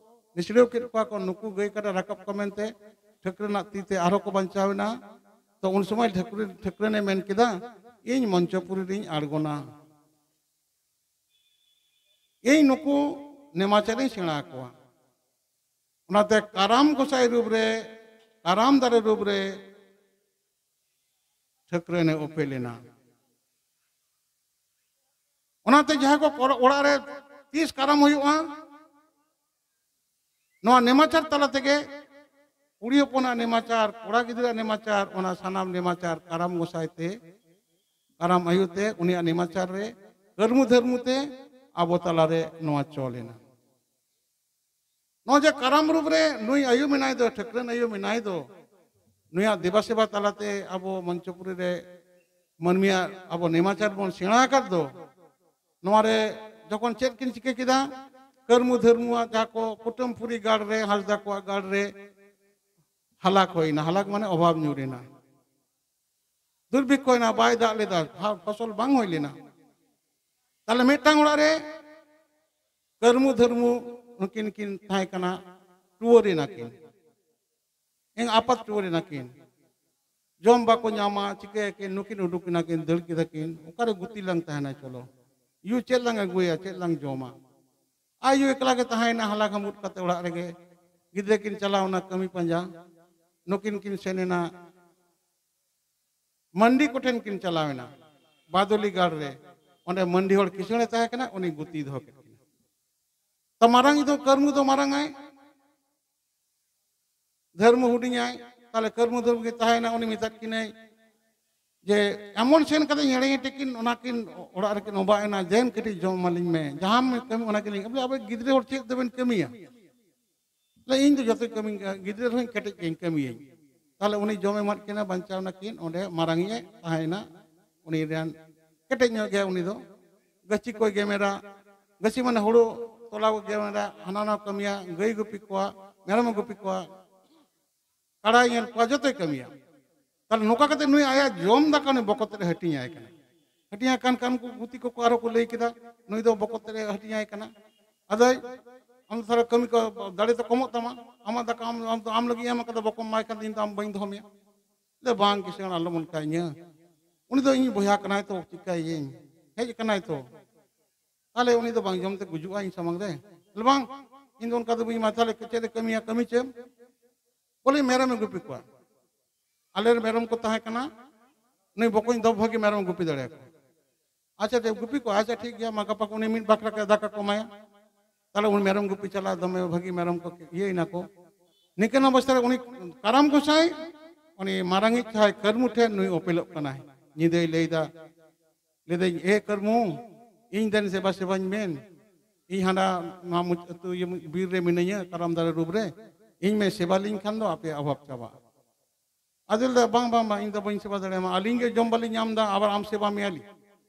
ᱱᱤᱥᱲᱟᱹᱣ ᱠᱮᱫ ᱠᱚᱣᱟ ᱠᱚ, ᱱᱩᱠᱩ ᱜᱟᱹᱭ ᱠᱟᱰᱟ ᱨᱟᱠᱟᱵ ᱠᱚ ᱢᱮᱱᱛᱮ ᱴᱷᱟᱹᱠᱨᱟᱹᱱᱟᱜ ᱛᱤ ᱛᱮ ᱟᱨᱦᱚᱸ ᱠᱚ ᱵᱟᱧᱪᱟᱣ ᱮᱱᱟ᱾ ᱛᱚ ᱩᱱ ᱥᱚᱢᱚᱭ ᱴᱷᱟᱹᱠᱨᱟᱹ-, ᱴᱷᱟᱹᱠᱨᱟᱹᱱᱮ ᱢᱮᱱ ᱠᱮᱫᱟ, "ᱤᱧ ᱢᱚᱧᱪᱚᱯᱩᱨᱤ ᱨᱤᱧ ᱟᱬᱜᱚᱱᱟ, ᱤᱧ ᱱᱩᱠᱩ ᱱᱮᱢᱟᱪᱟᱨᱤᱧ ᱥᱮᱬᱟ ᱟᱠᱚᱣᱟ᱾" ᱚᱱᱟᱛᱮ ᱠᱟᱨᱟᱢ ᱜᱚᱸᱥᱟᱭ ᱨᱩᱯ ᱨᱮ, ᱠᱟᱨᱟᱢ ᱫᱟᱨᱮ ᱨᱩᱯ ᱨᱮ ᱴᱷᱟᱹᱠᱨᱟᱹᱱᱮ ᱩᱯᱮᱞ ᱮᱱᱟ᱾ ᱚᱱᱟᱛᱮ ᱡᱟᱦᱟᱸ ᱠᱚ ᱠᱚᱨ-, ᱚᱲᱟᱜ ᱨᱮ ᱛᱤᱥ ᱠᱟᱨᱟᱢ ᱦᱩᱭᱩᱜᱼᱟ, ᱱᱚᱣᱟ ᱱᱮᱢᱟᱪᱟᱨ ᱛᱟᱞᱟ ᱛᱮᱜᱮ, ᱠᱩᱲᱤ ᱦᱚᱯᱚᱱᱟᱜ ᱱᱮᱢᱟᱪᱟᱨ, ᱠᱚᱲᱟ ᱜᱤᱫᱽᱨᱟᱹᱣᱟᱜ ᱱᱮᱢᱟᱪᱟᱨ, ᱚᱱᱟ ᱥᱟᱱᱟᱢ ᱱᱮᱢᱟᱪᱟᱨ ᱠᱟᱨᱟᱢ ᱜᱚᱸᱥᱟᱭ ᱛᱮ, ᱠᱟᱨᱟᱢ ᱟᱭᱳ ᱛᱮ, ᱩᱱᱤᱭᱟᱜ ᱱᱮᱢᱟᱪᱟᱨ ᱨᱮ ᱠᱟᱹᱨᱢᱩ ᱫᱷᱟᱹᱨᱢᱩ ᱛᱮ ᱟᱵᱚ ᱛᱟᱞᱟᱨᱮ ᱱᱚᱣᱟ ᱪᱚᱞ ᱮᱱᱟ᱾ ᱱᱚᱜᱼᱚᱭ ᱡᱮ ᱠᱟᱨᱟᱢ ᱨᱩᱯ ᱨᱮ ᱱᱩᱭ ᱟᱭᱳ ᱢᱮᱱᱟᱭ ᱫᱚ, ᱴᱷᱟᱹᱠᱨᱟᱹᱱ ᱟᱭᱳ ᱢᱮᱱᱟᱭ ᱫᱚ, ᱱᱩᱭᱟᱜ ᱫᱮᱵᱟ ᱥᱮᱵᱟ ᱛᱟᱞᱟᱛᱮ ᱟᱵᱚ ᱢᱚᱧᱪᱚᱯᱩᱨᱤ ᱨᱮ ᱢᱟᱹᱱᱢᱤᱭᱟᱜ ᱟᱵᱚ ᱱᱮᱢᱟᱪᱟᱨ ᱵᱚᱱ ᱥᱮᱬᱟ ᱟᱠᱟᱫ ᱫᱚ, ᱱᱚᱣᱟ ᱨᱮ ᱡᱚᱠᱷᱚᱱ ᱪᱮᱫ ᱠᱤᱱ ᱪᱤᱠᱟᱹ ᱠᱮᱫᱟ, ᱠᱟᱹᱨᱢᱩ ᱫᱷᱟᱹᱨᱢᱩᱣᱟᱜ ᱡᱟᱦᱟᱸ ᱠᱚ ᱠᱩᱴᱟᱹᱢ ᱯᱩᱨᱤ ᱜᱟᱲ ᱨᱮ, ᱦᱟᱸᱥᱫᱟ ᱠᱚᱣᱟᱜ ᱜᱟᱲ ᱨᱮ ᱦᱟᱞᱟᱠ ᱦᱩᱭᱱᱟ, ᱦᱟᱞᱟᱠ ᱢᱟᱱᱮ ᱚᱵᱷᱟᱵᱽ ᱧᱩᱨ ᱮᱱᱟ, ᱫᱩᱨᱵᱷᱤᱠᱠᱷᱚᱭᱮᱱᱟ, ᱵᱟᱭ ᱫᱟᱜ ᱞᱮᱫᱟ, ᱯᱷᱟ-, ᱯᱷᱚᱥᱚᱞ ᱵᱟᱝ ᱦᱩᱭ ᱞᱮᱱᱟ᱾ ᱛᱟᱦᱞᱮ ᱢᱤᱫᱴᱟᱝ ᱚᱲᱟᱜ ᱨᱮ ᱠᱟᱹᱨᱢᱩ ᱫᱷᱟᱹᱨᱢᱩ ᱱᱩᱠᱤᱱ ᱠᱤᱱ ᱛᱟᱦᱮᱸ ᱠᱟᱱᱟ, ᱴᱩᱣᱟᱹᱨ ᱮᱱᱟ ᱠᱤᱱ, ᱮᱸᱜ ᱟᱯᱟᱛ ᱴᱩᱣᱟᱹᱨ ᱮᱱᱟ ᱠᱤᱱ, ᱡᱚᱢ ᱵᱟᱠᱚ ᱧᱟᱢᱟ, ᱪᱤᱠᱟᱹᱭᱟᱠᱤᱱ, ᱱᱩᱠᱤᱱ ᱩᱰᱩᱠ ᱮᱱᱟ ᱠᱤᱱ, ᱫᱟᱹᱲ ᱠᱮᱫᱟ ᱠᱤᱱ, ᱚᱠᱟᱨᱮ ᱜᱩᱛᱤ ᱞᱟᱝ ᱛᱟᱦᱮᱱᱟ, ᱪᱚᱞᱚ ᱭᱩ ᱪᱮᱫ ᱞᱟᱝ ᱟᱹᱜᱩᱭᱟ, ᱪᱮᱫ ᱞᱟᱝ ᱡᱚᱢᱟ? ᱟᱭᱳ ᱮᱠᱞᱟ ᱜᱮ ᱛᱟᱦᱮᱸᱭᱮᱱᱟ, ᱦᱟᱞᱟ ᱜᱷᱟᱢᱩᱫ ᱠᱟᱛᱮ ᱚᱲᱟᱜ ᱨᱮᱜᱮ᱾ ᱜᱤᱫᱽᱨᱟᱹ ᱠᱤᱱ ᱪᱟᱞᱟᱣ ᱮᱱᱟ ᱠᱟᱹᱢᱤ ᱯᱟᱸᱡᱟ, ᱱᱩᱠᱤᱱ ᱠᱤᱱ ᱥᱮᱱ ᱮᱱᱟ ᱢᱟᱱᱰᱤ ᱠᱚᱴᱷᱮᱱ ᱠᱤᱱ ᱪᱟᱞᱟᱣ ᱮᱱᱟ, ᱵᱟᱫᱚᱞᱤ ᱜᱟᱲ ᱨᱮ᱾ ᱚᱸᱰᱮ ᱢᱟᱱᱰᱤ ᱦᱚᱲ ᱠᱤᱥᱟᱹᱬᱮ ᱛᱟᱦᱮᱸ ᱠᱟᱱᱟ, ᱩᱱᱤ ᱜᱩᱛᱤ ᱫᱚᱦᱚ ᱠᱮᱫ ᱠᱤᱱᱟ᱾ ᱛᱚ ᱢᱟᱨᱟᱝ ᱫᱚ ᱠᱟᱹᱨᱢᱩ ᱫᱚ ᱢᱟᱨᱟᱝ ᱟᱭ, ᱫᱷᱟᱹᱨᱢᱩ ᱦᱩᱰᱤᱧᱟᱭ, ᱛᱟᱦᱞᱮ ᱠᱟᱹᱨᱢᱩ ᱫᱷᱟᱹᱨᱢᱩ ᱜᱮ ᱛᱟᱦᱮᱸᱭᱮᱱᱟ᱾ ᱩᱱᱤ ᱢᱮᱛᱟᱫ ᱠᱤᱱᱟᱹᱭ ᱡᱮ, "ᱮᱢᱚᱱ ᱥᱮᱱ ᱠᱟᱛᱮ ᱧᱮᱲᱮ ᱧᱮᱴᱮ ᱠᱤᱱ ᱚᱱᱟ ᱠᱤᱱ ᱚᱲᱟᱜ ᱨᱮᱠᱤᱱ ᱚᱵᱟᱜ ᱮᱱᱟ, ᱫᱮᱱ ᱠᱟᱹᱴᱤᱡ ᱡᱚᱢ ᱮᱢᱟᱞᱤᱧ ᱢᱮ, ᱡᱟᱦᱟᱸ ᱠᱟᱹᱢᱤ ᱚᱱᱟ ᱜᱮᱞᱤᱧ", ᱵᱚᱞᱮ, "ᱟᱵᱚ ᱜᱤᱫᱽᱨᱟᱹ ᱦᱚᱲ ᱪᱮᱫ ᱫᱚᱵᱮᱱ ᱠᱟᱹᱢᱤᱭᱟ?" ᱞᱟᱹᱭ, "ᱤᱧ ᱫᱚ ᱡᱚᱛᱚᱧ ᱠᱟᱹᱢᱤ, ᱜᱤᱫᱽᱨᱟᱹ ᱨᱮᱦᱚᱸᱧ ᱠᱮᱴᱮᱡ ᱜᱮᱧ ᱠᱟᱹᱢᱤᱭᱟᱹᱧ᱾" ᱛᱟᱦᱞᱮ ᱩᱱᱤ ᱡᱚᱢᱮ ᱮᱢᱟᱫ ᱠᱤᱱᱟ, ᱵᱟᱧᱪᱟᱣ ᱱᱟᱠᱤᱱ, ᱚᱸᱰᱮ ᱢᱟᱨᱟᱝᱤᱡ ᱮ ᱛᱟᱦᱮᱸᱭᱮᱱᱟ᱾ ᱩᱱᱤ ᱨᱮᱱ ᱠᱮᱴᱮᱡ ᱧᱚᱜ ᱜᱮᱭᱟ ᱩᱱᱤ ᱫᱚ᱾ ᱜᱟᱹᱪᱷᱤ ᱠᱚᱭ ᱜᱮᱢᱮᱨᱟ, ᱜᱟᱹᱪᱷᱤ ᱢᱟᱱᱮ ᱦᱩᱲᱩ ᱛᱚᱞᱟ ᱠᱚ ᱜᱮᱢᱮᱨᱟ, ᱦᱟᱱᱟ ᱱᱟᱣᱟ ᱠᱟᱹᱢᱤᱭᱟ, ᱜᱟᱹᱭ ᱜᱩᱯᱤ ᱠᱚᱣᱟ, ᱢᱮᱨᱚᱢᱮ ᱜᱩᱯᱤ ᱠᱚᱣᱟ, ᱠᱟᱲᱟᱭ ᱧᱮᱞ ᱠᱚᱣᱟ, ᱡᱚᱛᱚᱭ ᱠᱟᱹᱢᱤᱭᱟ᱾ ᱛᱟᱦᱞᱮ ᱱᱚᱝᱠᱟ ᱠᱟᱛᱮ ᱱᱩᱭ ᱟᱭᱟᱜ ᱡᱚᱢ ᱫᱟᱠᱟ ᱩᱱᱤ ᱵᱚᱠᱚᱛ ᱨᱮ ᱦᱟᱹᱴᱤᱧᱟᱭ ᱠᱟᱱᱟ᱾ ᱦᱟᱹᱴᱤᱧᱟᱭ ᱠᱟᱱ ᱠᱷᱟᱱ ᱩᱱᱠᱩ ᱜᱩᱛᱤ ᱠᱚᱠᱚ ᱟᱨᱦᱚᱸ ᱠᱚ ᱞᱟᱹᱭ ᱠᱮᱫᱟ, "ᱱᱩᱭ ᱫᱚ ᱵᱚᱠᱚᱛ ᱨᱮ ᱦᱟᱹᱴᱤᱧᱟᱭ ᱠᱟᱱᱟ᱾ ᱟᱫᱚᱭ, ᱟᱢ ᱫᱚ ᱛᱟᱦᱞᱮ ᱠᱟᱹᱢᱤ ᱠᱚ ᱫᱟᱲᱮ ᱛᱚ ᱠᱚᱢᱚᱜ ᱛᱟᱢᱟ, ᱟᱢᱟᱜ ᱫᱟᱠᱟ ᱟᱢ, ᱟᱢ, ᱟᱢ ᱞᱟᱹᱜᱤᱫ ᱮᱢ ᱟᱠᱟᱫᱟ, ᱵᱚᱠᱚᱢ ᱮᱢᱟᱭ ᱠᱷᱟᱱ ᱫᱚ ᱤᱧ ᱫᱚ ᱟᱢ ᱵᱟᱹᱧ ᱫᱚᱦᱚ ᱢᱮᱭᱟ᱾" ᱞᱟᱹᱭ, "ᱵᱟᱝ ᱠᱤᱥᱟᱹᱬ, ᱟᱞᱚᱢ ᱚᱱᱠᱟᱭᱤᱧᱟᱹ, ᱩᱱᱤ ᱫᱚ ᱤᱧ ᱵᱚᱭᱦᱟ ᱠᱟᱱᱟᱭ ᱛᱚ, ᱪᱤᱠᱟᱹᱭᱮᱭᱟᱹᱧ, ᱦᱮᱡ ᱟᱠᱟᱱᱟᱭ ᱛᱚ, ᱛᱟᱦᱞᱮ ᱩᱱᱤ ᱫᱚ ᱵᱟᱝ ᱡᱚᱢ ᱛᱮ ᱜᱩᱡᱩᱜᱼᱟ ᱤᱧ ᱥᱟᱢᱟᱝ ᱨᱮ᱾" ᱞᱟᱹᱭ, "ᱵᱟᱝ, ᱤᱧ ᱫᱚ ᱚᱱᱠᱟ ᱫᱚ ᱵᱟᱹᱧ ᱮᱢᱟ, ᱛᱟᱦᱞᱮ ᱪᱮᱫ ᱮ ᱠᱟᱹᱢᱤᱭᱟ, ᱠᱟᱹᱢᱤ ᱪᱮᱫ?" ᱵᱚᱞᱮ, "ᱢᱮᱨᱚᱢᱮ ᱜᱩᱯᱤ ᱠᱚᱣᱟ, ᱟᱞᱮ ᱨᱮᱱ ᱢᱮᱨᱚᱢ ᱠᱚ ᱛᱟᱦᱮᱸ ᱠᱟᱱᱟ, ᱱᱩᱭ ᱵᱚᱠᱚᱧ ᱫᱚ ᱵᱷᱟᱹᱜᱤ ᱢᱮᱨᱚᱢ ᱜᱩᱯᱤ ᱫᱟᱲᱮᱭᱟᱠᱚᱣᱟ᱾" "ᱟᱪᱪᱷᱟ, ᱛᱮ ᱜᱩᱯᱤ ᱠᱚᱣᱟ, ᱟᱪᱪᱷᱟ ᱴᱷᱤᱠ ᱜᱮᱭᱟ, ᱢᱟ ᱜᱟᱯᱟ ᱠᱷᱚᱱ ᱩᱱᱤ ᱢᱤᱫ ᱵᱟᱠᱷᱨᱟ ᱠᱟᱛᱮ ᱫᱟᱠᱟ ᱠᱚ ᱮᱢᱟᱭᱟ᱾" ᱛᱟᱦᱞᱮ ᱩᱱᱤ ᱢᱮᱨᱚᱢ ᱜᱩᱯᱤ ᱪᱟᱞᱟᱜ, ᱫᱚᱢᱮ ᱵᱷᱟᱹᱜᱤ ᱢᱮᱨᱚᱢ ᱠᱚ ᱤᱭᱟᱹᱭᱮᱱᱟ ᱠᱚ᱾ ᱱᱤᱝᱠᱟᱹᱱ ᱚᱵᱚᱥᱛᱷᱟ ᱨᱮ ᱩᱱᱤ ᱠᱟᱨᱟᱢ ᱜᱚᱸᱥᱟᱭ ᱩᱱᱤ ᱢᱟᱨᱟᱝᱤᱡ ᱡᱟᱦᱟᱸᱭ ᱠᱟᱹᱨᱢᱩ ᱴᱷᱮᱱ ᱱᱩᱭ ᱚᱯᱮᱞᱚᱜ ᱠᱟᱱᱟᱭ᱾ ᱧᱤᱫᱟᱹᱭ ᱞᱟᱹᱭᱫᱟ, ᱞᱟᱹᱭᱫᱟᱹᱧ, "ᱮ ᱠᱟᱹᱨᱢᱩ, ᱤᱧ ᱫᱮᱱ ᱥᱮᱵᱟ ᱥᱮᱵᱟᱧ ᱢᱮᱱ, ᱤᱧ ᱦᱟᱸᱰᱟ ᱱᱚᱣᱟ ᱢᱩᱪ-, ᱟᱹᱛᱩ ᱤᱭᱟᱹ ᱵᱤᱨ ᱨᱮ ᱢᱤᱱᱟᱹᱧᱟ ᱠᱟᱨᱟᱢ ᱫᱟᱨᱮ ᱨᱩᱯ ᱨᱮ, ᱤᱧ ᱢᱮ ᱥᱮᱵᱟ ᱞᱤᱧ ᱠᱷᱟᱱ ᱫᱚ ᱟᱯᱮᱭᱟᱜ ᱚᱵᱷᱟᱵᱽ ᱪᱟᱵᱟᱜᱼᱟ᱾" ᱟᱫᱚᱭ ᱞᱟᱹᱭᱫᱟ, "ᱵᱟᱝ, ᱵᱟᱝ, ᱵᱟᱝ, ᱤᱧ ᱫᱚ ᱵᱟᱹᱧ ᱥᱮᱵᱟ ᱫᱟᱲᱮᱭᱟᱢᱟ, ᱟᱹᱞᱤᱧ ᱜᱮ ᱡᱚᱢ ᱵᱟᱹᱞᱤᱧ ᱧᱟᱢ ᱮᱫᱟ, ᱟᱵᱟᱨ ᱟᱢ ᱥᱮᱵᱟ ᱢᱮᱭᱟᱞᱤᱧ,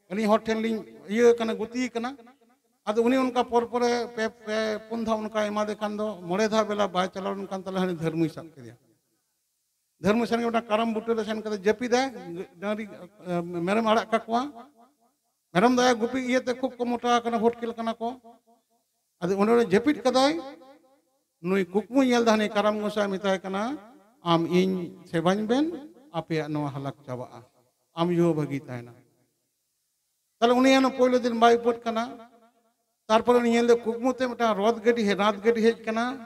ᱟᱹᱞᱤᱧ ᱦᱚᱲ ᱴᱷᱮᱱ ᱞᱤᱧ ᱤᱭᱟᱹ ᱠᱟᱱᱟ, ᱜᱩᱛᱤ ᱠᱟᱱᱟ᱾" ᱟᱫᱚ ᱩᱱᱤ ᱚᱱᱠᱟ ᱯᱚᱨ ᱯᱚᱨᱮ ᱯᱮ, ᱯᱮ ᱯᱩᱱ ᱫᱷᱟᱣ ᱚᱱᱠᱟ ᱮᱢᱟᱫᱮ ᱠᱷᱟᱱ ᱫᱚ ᱢᱚᱬᱮ ᱫᱷᱟᱣ ᱵᱮᱞᱟ ᱵᱟᱭ ᱪᱟᱞᱟᱣ ᱞᱮᱱᱠᱷᱟᱱ ᱛᱟᱦᱞᱮ ᱦᱟᱹᱱᱤ ᱫᱷᱟᱹᱨᱢᱩᱭ ᱥᱟᱵ ᱠᱮᱫᱮᱭᱟ᱾ ᱫᱷᱟᱹᱨᱢᱩ ᱥᱮᱱ ᱜᱮ ᱢᱤᱫᱴᱟᱝ ᱠᱟᱨᱟᱢ ᱵᱩᱴᱟᱹ ᱨᱮ ᱥᱮᱱ ᱠᱟᱛᱮ ᱡᱟᱹᱯᱤᱫᱟᱭ, ᱰᱟᱹᱝᱨᱤ, ᱮ, ᱢᱮᱨᱚᱢ ᱟᱲᱟᱜ ᱠᱟᱠᱚᱣᱟ᱾ ᱢᱮᱨᱚᱢ ᱫᱚ ᱟᱭᱟᱜ ᱜᱩᱯᱤ ᱤᱭᱟᱹᱛᱮ ᱠᱷᱩᱵ ᱠᱚ ᱢᱚᱴᱟ ᱟᱠᱟᱱᱟ, ᱵᱷᱚᱴᱠᱤᱞ ᱠᱟᱱᱟ ᱠᱚ᱾ ᱟᱫᱚ ᱚᱸᱰᱮ ᱚᱸᱰᱮ ᱡᱟᱹᱯᱤᱫ ᱠᱟᱫᱟᱭ, ᱱᱩᱭ ᱠᱩᱠᱢᱩ ᱧᱮᱞ ᱫᱟ, ᱦᱟᱹᱱᱤ ᱠᱟᱨᱟᱢ ᱜᱚᱸᱥᱟᱭ ᱢᱮᱛᱟᱭ ᱠᱟᱱᱟ, "ᱟᱢ ᱤᱧ ᱥᱮᱵᱟᱧ ᱵᱮᱱ, ᱟᱯᱮᱭᱟᱜ ᱱᱚᱣᱟ ᱦᱟᱞᱟᱠ ᱪᱟᱵᱟᱜᱼᱟ, ᱟᱢ ᱭᱩ ᱵᱷᱟᱹᱜᱤ ᱛᱟᱦᱮᱱᱟ᱾" ᱛᱟᱦᱞᱮ ᱩᱱᱤ ᱦᱟᱱᱟ ᱯᱳᱭᱞᱳ ᱫᱤᱱ ᱵᱟᱭ ᱩᱯᱟᱹᱫ ᱠᱟᱱᱟ᱾ ᱛᱟᱨᱯᱚᱨᱮ ᱩᱱᱤ ᱧᱮᱞ ᱫᱟ ᱠᱩᱠᱢᱩ ᱛᱮ ᱢᱤᱫᱴᱟᱝ ᱨᱚᱛ ᱜᱟᱹᱰᱤ ᱦᱮ-, ᱨᱟᱛ ᱜᱟᱹᱰᱤ ᱦᱮᱡ ᱠᱟᱱᱟ᱾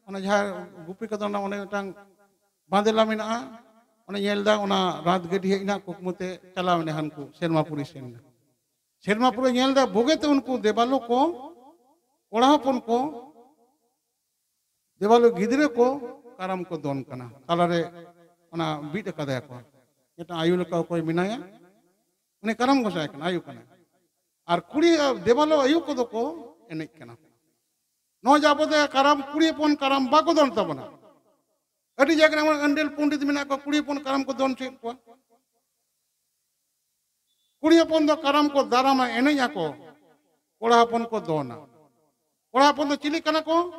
ᱚᱱᱟ ᱡᱟᱦᱟᱸ ᱜᱩᱯᱤ ᱠᱚᱫᱚ ᱚᱱᱟ ᱚᱱᱮ ᱢᱤᱫᱴᱟᱝ ᱵᱟᱸᱫᱮᱞᱟ ᱢᱮᱱᱟᱜᱼᱟ᱾ ᱚᱱᱮ ᱧᱮᱞ ᱮᱫᱟ, ᱚᱱᱟ ᱨᱟᱛ ᱜᱟᱹᱰᱤ ᱦᱮᱡ ᱮᱱᱟ, ᱠᱩᱠᱢᱩ ᱛᱮ ᱪᱟᱞᱟᱣ ᱮᱱᱟ ᱦᱟᱱᱠᱩ ᱥᱮᱨᱢᱟᱯᱩᱨᱤ ᱥᱮᱱ ᱮᱱᱟ᱾ ᱥᱮᱨᱢᱟᱯᱩᱨᱤ ᱧᱮᱞ ᱮᱫᱟ, ᱵᱩᱜᱤ ᱛᱮ ᱩᱱᱠᱩ ᱫᱮᱵᱟᱞᱳ ᱠᱚ, ᱠᱚᱲᱟ ᱦᱚᱯᱚᱱ ᱠᱚ, ᱫᱮᱵᱟᱞᱳ ᱜᱤᱫᱽᱨᱟᱹ ᱠᱚ ᱠᱟᱨᱟᱢ ᱠᱚ ᱫᱚᱱ ᱠᱟᱱᱟ, ᱛᱟᱞᱟᱨᱮ ᱚᱱᱟ ᱵᱤᱫ ᱟᱠᱟᱫᱟᱭᱟ ᱠᱚ᱾ ᱢᱤᱫᱴᱟᱝ ᱟᱭᱳ ᱞᱮᱠᱟ ᱚᱠᱚᱭ ᱢᱮᱱᱟᱭᱟ, ᱩᱱᱤ ᱠᱟᱨᱟᱢ ᱜᱚᱸᱥᱟᱭ ᱠᱟᱱᱟ, ᱟᱭᱳ ᱠᱟᱱᱟᱭ᱾ ᱟᱨ ᱠᱩᱲᱤ, ᱫᱮᱵᱟᱞᱳ ᱟᱭᱳ ᱠᱚᱫᱚ ᱠᱚ ᱮᱱᱮᱡ ᱠᱟᱱᱟ᱾ ᱱᱚᱜᱼᱚᱭ ᱡᱮ ᱟᱵᱚ ᱫᱚ ᱠᱟᱨᱟᱢ, ᱠᱩᱲᱤ ᱦᱚᱯᱚᱱ ᱠᱟᱨᱟᱢ ᱵᱟᱠᱚ ᱫᱚᱱ ᱛᱟᱵᱚᱱᱟ᱾ ᱟᱹᱰᱤ ᱡᱟᱭᱜᱟ ᱨᱮ ᱮᱢᱚᱱ ᱟᱹᱱᱰᱮᱞ ᱯᱚᱱᱰᱤᱛ ᱢᱮᱱᱟᱜ ᱠᱚᱣᱟ, ᱠᱩᱲᱤ ᱦᱚᱯᱚᱱ ᱠᱟᱨᱟᱢ ᱠᱚ ᱫᱚᱱ ᱦᱚᱪᱚᱭᱮᱫ ᱠᱚᱣᱟ᱾ ᱠᱩᱲᱤ ᱦᱚᱯᱚᱱ ᱫᱚ ᱠᱟᱨᱟᱢ ᱠᱚ ᱫᱟᱨᱟᱢᱟ, ᱮᱱᱮᱡ ᱟᱠᱚ, ᱠᱚᱲᱟ ᱦᱚᱯᱚᱱ ᱠᱚ ᱫᱚᱱᱟ᱾ ᱠᱚᱲᱟ ᱦᱚᱯᱚᱱ ᱫᱚ ᱪᱤᱞᱤ ᱠᱟᱱᱟ ᱠᱚ?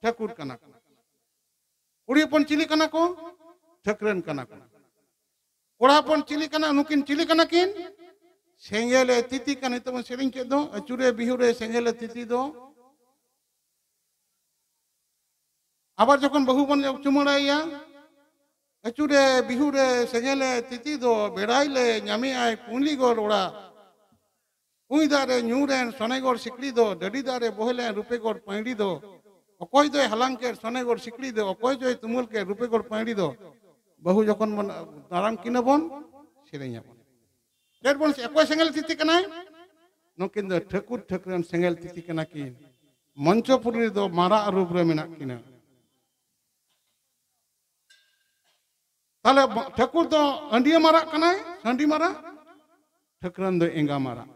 ᱴᱷᱟᱹᱠᱩᱨ ᱠᱟᱱᱟ ᱠᱚ᱾ ᱠᱩᱲᱤ ᱦᱚᱯᱚᱱ ᱪᱤᱞᱤ ᱠᱟᱱᱟ ᱠᱚ? ᱴᱷᱟᱹᱠᱨᱟᱹᱱ ᱠᱟᱱᱟ ᱠᱚ᱾ ᱠᱚᱲᱟ ᱦᱚᱯᱚᱱ ᱪᱤᱞᱤ ᱠᱟᱱᱟ, ᱱᱩᱠᱤᱱ ᱪᱤᱞᱤ ᱠᱟᱱᱟ ᱠᱤᱱ? ᱥᱮᱸᱜᱮᱞᱮ ᱛᱤᱛᱤ ᱠᱟᱱᱟ᱾ ᱱᱤᱛᱚᱜ ᱵᱚᱱ ᱥᱮᱨᱮᱧ ᱠᱮᱫ ᱫᱚ, ᱟᱹᱪᱩᱨᱮ ᱵᱤᱦᱩᱨᱮ ᱥᱮᱸᱜᱮᱞᱮ ᱛᱤᱛᱤ ᱫᱚ᱾ ᱟᱵᱟᱨ ᱡᱚᱠᱷᱚᱱ ᱵᱟᱹᱦᱩ ᱵᱚᱱ ᱪᱩᱢᱟᱹᱲᱟᱭᱮᱭᱟ, ᱟᱹᱪᱩᱨᱮ ᱵᱤᱦᱩᱨᱮ ᱥᱮᱸᱜᱮᱞᱮ ᱛᱤᱛᱤ ᱫᱚ, ᱵᱮᱲᱟᱭ ᱞᱮ ᱧᱟᱢᱮᱜᱼᱟᱭ ᱠᱩᱸᱭᱞᱤᱜᱚᱲ ᱚᱲᱟᱜ᱾ ᱠᱩᱸᱭ ᱫᱟᱜ ᱨᱮ ᱧᱩᱨᱮᱱ ᱥᱚᱱᱮᱜᱚᱲ ᱥᱤᱠᱲᱤ ᱫᱚ, ᱰᱟᱹᱰᱤ ᱫᱟᱜ ᱨᱮ ᱵᱚᱦᱮᱞᱮᱱ ᱨᱩᱯᱮᱜᱚᱲ ᱯᱟᱹᱭᱲᱤ ᱫᱚ, ᱚᱠᱚᱭ ᱫᱚᱭ ᱦᱟᱞᱟᱝ ᱠᱮᱫ ᱥᱚᱱᱮᱜᱚᱲ ᱥᱤᱠᱲᱤ ᱫᱚ, ᱚᱠᱚᱭ ᱫᱚᱭ ᱛᱩᱢᱟᱹᱞ ᱠᱮᱫ ᱨᱩᱯᱮᱜᱚᱲ ᱯᱟᱹᱭᱲᱤ ᱫᱚ᱾ ᱵᱟᱹᱦᱩ ᱡᱚᱠᱷᱚᱱ ᱵᱚᱱ ᱫᱟᱨᱟᱢ ᱠᱤᱱᱟ ᱵᱚᱱ, ᱥᱮᱨᱮᱧ ᱟᱵᱚᱱ᱾ ᱪᱮᱫ ᱵᱚᱱ, ᱚᱠᱚᱭ ᱥᱮᱸᱜᱮᱞ ᱛᱤᱛᱤ ᱠᱟᱱᱟᱭ? ᱱᱩᱠᱤᱱ ᱫᱚ ᱴᱷᱟᱹᱠᱩᱨ ᱴᱷᱟᱹᱠᱨᱟᱹᱱ ᱥᱮᱸᱜᱮᱞ ᱛᱤᱛᱤ ᱠᱟᱱᱟ ᱠᱤᱱ᱾ ᱢᱚᱧᱪᱚᱯᱩᱨᱤ ᱨᱮᱫᱚ ᱢᱟᱨᱟᱜ ᱨᱩᱯ ᱨᱮ ᱢᱮᱱᱟᱜ ᱠᱤᱱᱟ᱾ ᱛᱟᱦᱞᱮ ᱵ-, ᱴᱷᱟᱹᱠᱩᱨ ᱫᱚ ᱟᱹᱰᱤᱭᱟᱹ ᱢᱟᱨᱟᱜ ᱠᱟᱱᱟᱭ, ᱥᱟᱺᱰᱤ ᱢᱟᱨᱟᱜ, ᱴᱷᱟᱹᱠᱨᱟᱹᱱ ᱫᱚ ᱮᱸᱜᱟ ᱢᱟᱨᱟᱜ᱾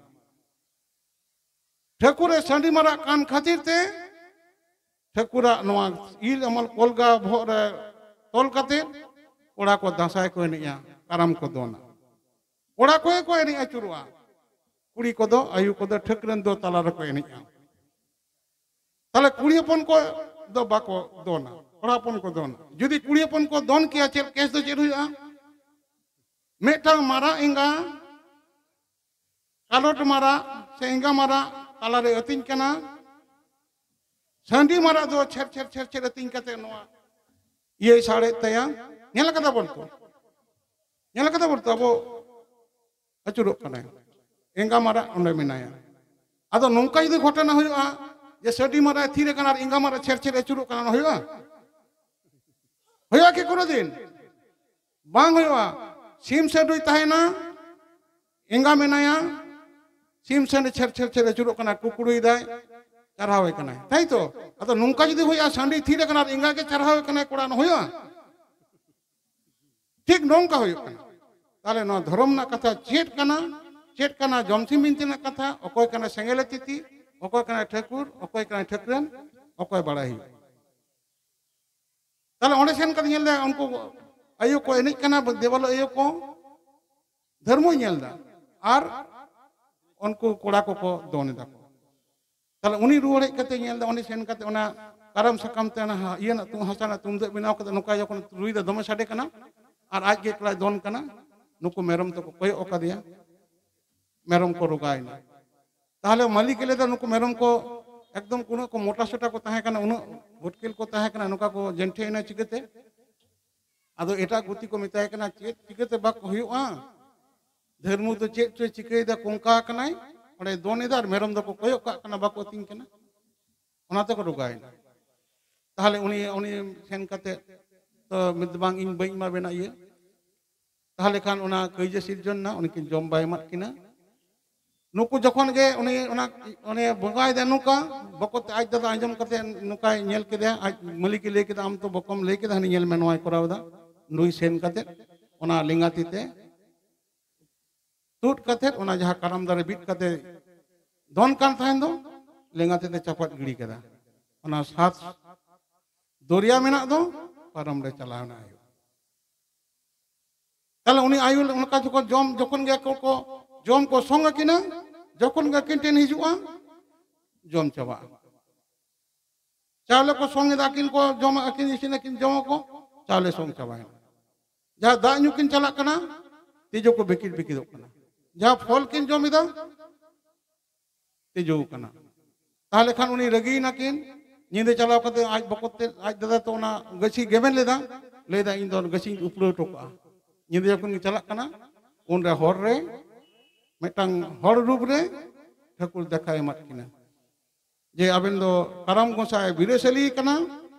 ᱴᱷᱟᱹᱠᱩᱨ ᱮ ᱥᱟᱺᱰᱤ ᱢᱟᱨᱟᱜ ᱠᱟᱱ ᱠᱷᱟᱹᱛᱤᱨ ᱛᱮ ᱴᱷᱟᱹᱠᱩᱨᱟᱜ ᱱᱚᱣᱟ ᱤᱞ ᱟᱢᱟᱞ ᱠᱚᱞᱜᱟ ᱵᱚᱦᱚᱜ ᱨᱮ ᱛᱚᱞ ᱠᱟᱛᱮ ᱠᱚᱲᱟ ᱠᱚ ᱫᱟᱸᱥᱟᱭ ᱠᱚ ᱮᱱᱮᱡᱼᱟ, ᱠᱟᱨᱟᱢ ᱠᱚ ᱫᱚᱱᱟ᱾ ᱠᱚᱲᱟ ᱠᱚᱜᱮ ᱠᱚ ᱮᱱᱮᱡ ᱟᱹᱪᱩᱨᱚᱜᱼᱟ, ᱠᱩᱲᱤ ᱠᱚᱫᱚ, ᱟᱭᱩ ᱠᱚᱫᱚ ᱴᱷᱟᱹᱠᱨᱟᱹᱱ ᱫᱚ ᱛᱟᱞᱟ ᱨᱮᱠᱚ ᱮᱱᱮᱡᱼᱟ᱾ ᱛᱟᱦᱞᱮ ᱠᱩᱲᱤ ᱦᱚᱯᱚᱱ ᱠᱚ ᱫᱚ ᱵᱟᱠᱚ ᱫᱚᱱᱟ, ᱠᱚᱲᱟ ᱦᱚᱯᱚᱱ ᱠᱚ ᱫᱚᱱᱟ᱾ ᱡᱩᱫᱤ ᱠᱩᱲᱤ ᱦᱚᱯᱚᱱ ᱠᱚ ᱫᱚᱱ ᱠᱮᱭᱟ, ᱪᱮᱫ ᱠᱮᱥ ᱫᱚ ᱪᱮᱫ ᱦᱩᱭᱩᱜᱼᱟ? ᱢᱤᱫᱴᱟᱝ ᱢᱟᱨᱟᱜ ᱮᱸᱜᱟ ᱠᱟᱞᱚᱴ ᱢᱟᱨᱟᱜ ᱥᱮ ᱮᱸᱜᱟ ᱢᱟᱨᱟᱜ ᱛᱟᱞᱟᱨᱮ ᱟᱹᱛᱤᱧ ᱠᱟᱱᱟ᱾ ᱥᱟᱺᱰᱤ ᱢᱟᱨᱟᱜ ᱫᱚ ᱪᱷᱮᱨ ᱪᱷᱮᱨ ᱪᱷᱮᱨ ᱪᱷᱮᱨ ᱟᱹᱛᱤᱧ ᱠᱟᱛᱮ ᱱᱚᱣᱟ ᱤᱭᱟᱹᱭ ᱥᱟᱲᱮᱫ ᱛᱟᱭᱟ᱾ ᱧᱮᱞ ᱠᱟᱫᱟ ᱵᱚᱱ ᱛᱚ, ᱧᱮᱞ ᱠᱟᱫᱟ ᱵᱚᱱ ᱛᱚ, ᱟᱵᱚ ᱟᱹᱪᱩᱨᱚᱜ ᱠᱟᱱᱟᱭ, ᱮᱸᱜᱟ ᱢᱟᱨᱟᱜ ᱚᱸᱰᱮ ᱢᱮᱱᱟᱭᱟ᱾ ᱟᱫᱚ ᱱᱚᱝᱠᱟ ᱡᱩᱫᱤ ᱜᱷᱚᱴᱚᱱᱟ ᱦᱩᱭᱩᱜᱼᱟ ᱡᱮ ᱥᱟᱺᱰᱤ ᱢᱟᱨᱟᱜ ᱛᱷᱤᱨ ᱟᱠᱟᱱᱟ ᱟᱨ ᱮᱸᱜᱟ ᱢᱟᱨᱟᱜ ᱪᱷᱮᱨ ᱪᱷᱮᱨ ᱟᱹᱪᱩᱨᱚᱜ ᱠᱟᱱᱟ, ᱚᱱᱟ ᱦᱩᱭᱩᱜᱼᱟ? ᱦᱩᱭᱩᱜᱼᱟ ᱠᱤ ᱠᱳᱱᱳ ᱫᱤᱱ? ᱵᱟᱝ ᱦᱩᱭᱩᱜᱼᱟ᱾ ᱥᱤᱢ ᱥᱟᱺᱰᱤᱭ ᱛᱟᱦᱮᱱᱟ, ᱮᱸᱜᱟ ᱢᱮᱱᱟᱭᱟ, ᱥᱤᱢ ᱥᱟᱺᱰᱤ ᱪᱷᱮᱨ ᱪᱷᱮᱨ ᱪᱷᱮᱨ ᱟᱹᱪᱩᱨᱚᱜ ᱠᱟᱱᱟ, ᱠᱩᱠᱲᱩᱭ ᱫᱟᱭ, ᱪᱟᱨᱦᱟᱣᱮ ᱠᱟᱱᱟᱭ, ᱛᱟᱭ ᱛᱚ? ᱟᱫᱚ ᱱᱚᱝᱠᱟ ᱡᱩᱫᱤ ᱦᱩᱭᱩᱜᱼᱟ, ᱥᱟᱺᱰᱤ ᱛᱷᱤᱨ ᱟᱠᱟᱱᱟ ᱟᱨ ᱮᱸᱜᱟ ᱜᱮ ᱪᱟᱨᱦᱟᱣᱮ ᱠᱟᱱᱟᱭ, ᱠᱚᱲᱟ, ᱱᱚᱣᱟ ᱦᱩᱭᱩᱜᱼᱟ? ᱴᱷᱤᱠ ᱱᱚᱝᱠᱟ ᱦᱩᱭᱩᱜ ᱠᱟᱱᱟ᱾ ᱛᱟᱦᱞᱮ ᱱᱚᱣᱟ ᱫᱷᱚᱨᱚᱢ ᱨᱮᱱᱟᱜ ᱠᱟᱛᱷᱟ ᱪᱮᱫ ᱠᱟᱱᱟ? ᱪᱮᱫ ᱠᱟᱱᱟ ᱡᱚᱢᱥᱤᱢ ᱵᱤᱱᱛᱤ ᱨᱮᱱᱟᱜ ᱠᱟᱛᱷᱟ? ᱚᱠᱚᱭ ᱠᱟᱱᱟ ᱥᱮᱸᱜᱮᱞ ᱛᱤᱛᱤ? ᱚᱠᱚᱭ ᱠᱟᱱᱟ ᱴᱷᱟᱹᱠᱩᱨ? ᱚᱠᱚᱭ ᱠᱟᱱᱟ ᱴᱷᱟᱹᱠᱨᱟᱹᱱ? ᱚᱠᱚᱭ ᱵᱟᱲᱟᱭ ᱦᱩᱭᱩᱜᱼᱟ? ᱛᱟᱦᱞᱮ ᱚᱸᱰᱮ ᱥᱮᱱ ᱠᱟᱛᱮ ᱧᱮᱞ ᱫᱟ, ᱩᱱᱠᱩ ᱟᱭᱳ ᱠᱚ ᱮᱱᱮᱡ ᱠᱟᱱᱟ, ᱫᱮᱣᱟᱞ ᱟᱭᱳ ᱠᱚ, ᱫᱷᱚᱨᱢᱚᱭ ᱧᱮᱞ ᱫᱟ, ᱟᱨ ᱩᱱᱠᱩ ᱠᱚᱲᱟ ᱠᱚᱠᱚ ᱫᱚᱱ ᱮᱫᱟ ᱠᱚ᱾ ᱛᱟᱦᱞᱮ ᱩᱱᱤ ᱨᱩᱣᱟᱹᱲ ᱦᱮᱡ ᱠᱟᱛᱮ ᱧᱮᱞ ᱫᱟ, ᱩᱱᱤ ᱥᱮᱱ ᱠᱟᱛᱮ ᱚᱱᱟ ᱠᱟᱨᱟᱢ ᱥᱟᱠᱟᱢ ᱛᱮ ᱚᱱᱟ ᱦᱟ-, ᱤᱭᱟᱹ ᱨᱮᱱᱟᱜ ᱛᱩ-, ᱦᱟᱥᱟ ᱨᱮᱱᱟᱜ ᱛᱩᱢᱫᱟᱹᱜ ᱵᱮᱱᱟᱣ ᱠᱟᱛᱮ ᱱᱚᱝᱠᱟ ᱡᱚᱠᱷᱚᱱ ᱨᱩᱭ ᱫᱟ, ᱫᱚᱢᱮ ᱥᱟᱰᱮ ᱠᱟᱱᱟ, ᱟᱨ ᱟᱡ ᱜᱮ ᱮᱠᱞᱟᱭ ᱫᱚᱱ ᱠᱟᱱᱟ᱾ ᱱᱩᱠᱩ ᱢᱮᱨᱚᱢ ᱫᱚᱠᱚ ᱠᱚᱭᱚᱜ ᱟᱠᱟᱫᱮᱭᱟ, ᱢᱮᱨᱚᱢ ᱠᱚ ᱨᱚᱜᱟᱭᱮᱱᱟ᱾ ᱛᱟᱦᱞᱮ ᱢᱟᱹᱞᱤᱠ ᱮ ᱞᱟᱹᱭ ᱫᱟ, ᱱᱩᱠᱩ ᱢᱮᱨᱚᱢ ᱠᱚ ᱮᱠᱫᱚᱢ ᱩᱱᱟᱹᱜ ᱠᱚ ᱢᱚᱴᱟ ᱥᱚᱴᱟ ᱠᱚ ᱛᱟᱦᱮᱸ ᱠᱟᱱᱟ, ᱩᱱᱟᱹᱜ ᱵᱷᱩᱴᱠᱤᱞ ᱠᱚ ᱛᱟᱦᱮᱸ ᱠᱟᱱᱟ, ᱱᱚᱝᱠᱟ ᱠᱚ ᱡᱮᱱᱴᱷᱮ ᱮᱱᱟ ᱪᱤᱠᱟᱹᱛᱮ? ᱟᱫᱚ ᱮᱴᱟᱜ ᱜᱩᱛᱤ ᱠᱚ ᱢᱮᱛᱟᱭ ᱠᱟᱱᱟ, ᱪᱮᱫ ᱪᱤᱠᱟᱹᱛᱮ ᱵᱟᱠᱚ ᱦᱩᱭᱩᱜᱼᱟ? ᱫᱷᱟᱹᱨᱢᱩ ᱫᱚ ᱪᱮᱫ ᱪᱚᱭ ᱪᱤᱠᱟᱹᱭᱮᱫᱟ, ᱠᱚᱝᱠᱟ ᱟᱠᱟᱱᱟᱭ, ᱚᱸᱰᱮ ᱫᱚᱱ ᱮᱫᱟ ᱟᱨ ᱢᱮᱨᱚᱢ ᱫᱚᱠᱚ ᱠᱚᱭᱚᱜ ᱠᱟᱜ ᱠᱟᱱᱟ, ᱵᱟᱠᱚ ᱟᱹᱛᱤᱧ ᱠᱟᱱᱟ᱾ ᱚᱱᱟ ᱛᱮᱠᱚ ᱨᱚᱜᱟᱭᱮᱱᱟ᱾ ᱛᱟᱦᱞᱮ ᱩᱱᱤ, ᱩᱱᱤ ᱥᱮᱱ ᱠᱟᱛᱮ ᱛᱚ ᱢᱮᱱᱫᱟ, "ᱵᱟᱝ, ᱤᱧ ᱵᱟᱹᱧ ᱮᱢᱟ ᱵᱮᱱᱟ ᱤᱭᱟᱹ᱾" ᱛᱟᱦᱞᱮ ᱠᱷᱟᱱ ᱚᱱᱟ ᱠᱟᱹᱭᱡᱟᱹ ᱥᱤᱨᱡᱚᱱ ᱮᱱᱟ, ᱩᱱᱠᱤᱱ ᱡᱚᱢ ᱵᱟᱭ ᱮᱢᱟᱫ ᱠᱤᱱᱟ᱾ ᱱᱩᱠᱩ ᱡᱚᱠᱷᱚᱱ ᱜᱮ ᱩᱱᱤ ᱚᱱᱟ, ᱚᱱᱮ ᱵᱚᱸᱜᱟᱭᱮᱫᱟ ᱱᱚᱝᱠᱟ, ᱵᱚᱠᱚᱛ ᱛᱮ ᱟᱡ ᱫᱟᱫᱟ ᱟᱸᱡᱚᱢ ᱠᱟᱛᱮ ᱱᱚᱝᱠᱟᱭ ᱧᱮᱞ ᱠᱮᱫᱮᱭᱟ, ᱟᱡ ᱢᱟᱹᱞᱤᱠᱮ ᱞᱟᱹᱭ ᱠᱮᱫᱟ, "ᱟᱢ ᱛᱚ ᱵᱚᱠᱚᱢ ᱞᱟᱹᱭ ᱠᱮᱫᱟ, ᱦᱟᱹᱱᱤ ᱧᱮᱞ ᱢᱮ ᱱᱚᱣᱟᱭ ᱠᱚᱨᱟᱣ ᱮᱫᱟ᱾" ᱱᱩᱭ ᱥᱮᱱ ᱠᱟᱛᱮ ᱚᱱᱟ ᱞᱮᱸᱜᱟ ᱛᱤ ᱛᱮ ᱛᱩᱫ ᱠᱟᱛᱮ ᱚᱱᱟ ᱡᱟᱦᱟᱸ ᱠᱟᱨᱟᱢ ᱫᱟᱨᱮ ᱵᱤᱫ ᱠᱟᱛᱮ ᱫᱚᱱ ᱠᱟᱱ ᱛᱟᱦᱮᱱ ᱫᱚ, ᱞᱮᱸᱜᱟ ᱛᱤ ᱛᱮ ᱪᱟᱯᱟᱫ ᱜᱤᱰᱤ ᱠᱮᱫᱟ᱾ ᱚᱱᱟ ᱥᱟᱛ ᱫᱚᱨᱭᱟ ᱢᱮᱱᱟᱜ ᱫᱚ ᱯᱟᱨᱚᱢ ᱨᱮ ᱪᱟᱞᱟᱣ ᱮᱱᱟ ᱟᱭᱳ᱾ ᱛᱟᱦᱞᱮ ᱩᱱᱤ ᱟᱭᱳ ᱚᱱᱠᱟ ᱡᱚᱠᱷᱚᱱ ᱡᱚᱢ, ᱡᱚᱠᱷᱚᱱ ᱜᱮ ᱠᱚ, ᱠᱚ ᱡᱚᱢ ᱠᱚ ᱥᱚᱝ ᱟᱹᱠᱤᱱᱟ, ᱡᱚᱠᱷᱚᱱ ᱜᱮ ᱟᱹᱠᱤᱱ ᱴᱷᱮᱱ ᱦᱤᱡᱩᱜᱼᱟ, ᱡᱚᱢ ᱪᱟᱵᱟᱜᱼᱟ᱾ ᱪᱟᱣᱞᱮ ᱠᱚ ᱥᱚᱝ ᱮᱫᱟ, ᱟᱹᱠᱤᱱ ᱠᱚ ᱡᱚᱢ, ᱟᱹᱠᱤᱱ ᱤᱥᱤᱱ, ᱟᱹᱠᱤᱱ ᱡᱚᱢ ᱟᱠᱚ, ᱪᱟᱣᱞᱮ ᱥᱚᱝ ᱪᱟᱵᱟᱭᱮᱱᱟ᱾ ᱡᱟᱦᱟᱸ ᱫᱟᱜ ᱧᱩ ᱠᱤᱱ ᱪᱟᱞᱟᱜ ᱠᱟᱱᱟ, ᱛᱤᱡᱩ ᱠᱚ ᱵᱤᱠᱤᱫ ᱵᱤᱠᱤᱫᱚᱜ ᱠᱟᱱᱟ᱾ ᱡᱟᱦᱟᱸ ᱯᱷᱚᱞ ᱠᱤᱱ ᱡᱚᱢ ᱮᱫᱟ, ᱛᱤᱡᱩ ᱠᱟᱱᱟ᱾ ᱛᱟᱦᱞᱮ ᱠᱷᱟᱱ ᱩᱱᱤ ᱨᱟᱹᱜᱤᱭᱮᱱᱟ ᱠᱤᱱ, ᱧᱤᱫᱟᱹ ᱪᱟᱞᱟᱣ ᱠᱟᱛᱮ ᱟᱡ ᱵᱚᱠᱚᱛ ᱛᱮ, ᱟᱡ ᱫᱟᱫᱟ ᱛᱚ ᱚᱱᱟ ᱜᱟᱹᱪᱷᱤ ᱜᱮᱢᱮᱨ ᱞᱮᱫᱟ, ᱞᱟᱹᱭᱫᱟ, "ᱤᱧ ᱫᱚ ᱜᱟᱹᱪᱷᱤᱧ ᱩᱯᱲᱟᱹᱣ ᱦᱚᱴᱚ ᱠᱟᱜᱼᱟ᱾" ᱧᱤᱫᱟᱹ ᱡᱚᱠᱷᱚᱱ ᱜᱮ ᱪᱟᱞᱟᱜ ᱠᱟᱱᱟ, ᱩᱱᱨᱮ ᱦᱚᱨ ᱨᱮ ᱢᱤᱫᱴᱟᱝ ᱦᱚᱲ ᱨᱩᱯ ᱨᱮ ᱴᱷᱟᱹᱠᱩᱨ ᱫᱮᱠᱷᱟᱭ ᱮᱢᱟᱫ ᱠᱤᱱᱟ, ᱡᱮ, "ᱟᱵᱮᱱ ᱫᱚ ᱠᱟᱨᱟᱢ ᱜᱚᱸᱥᱟᱭ ᱵᱤᱨᱟᱹᱥᱟᱹᱞᱤ ᱠᱟᱱᱟ,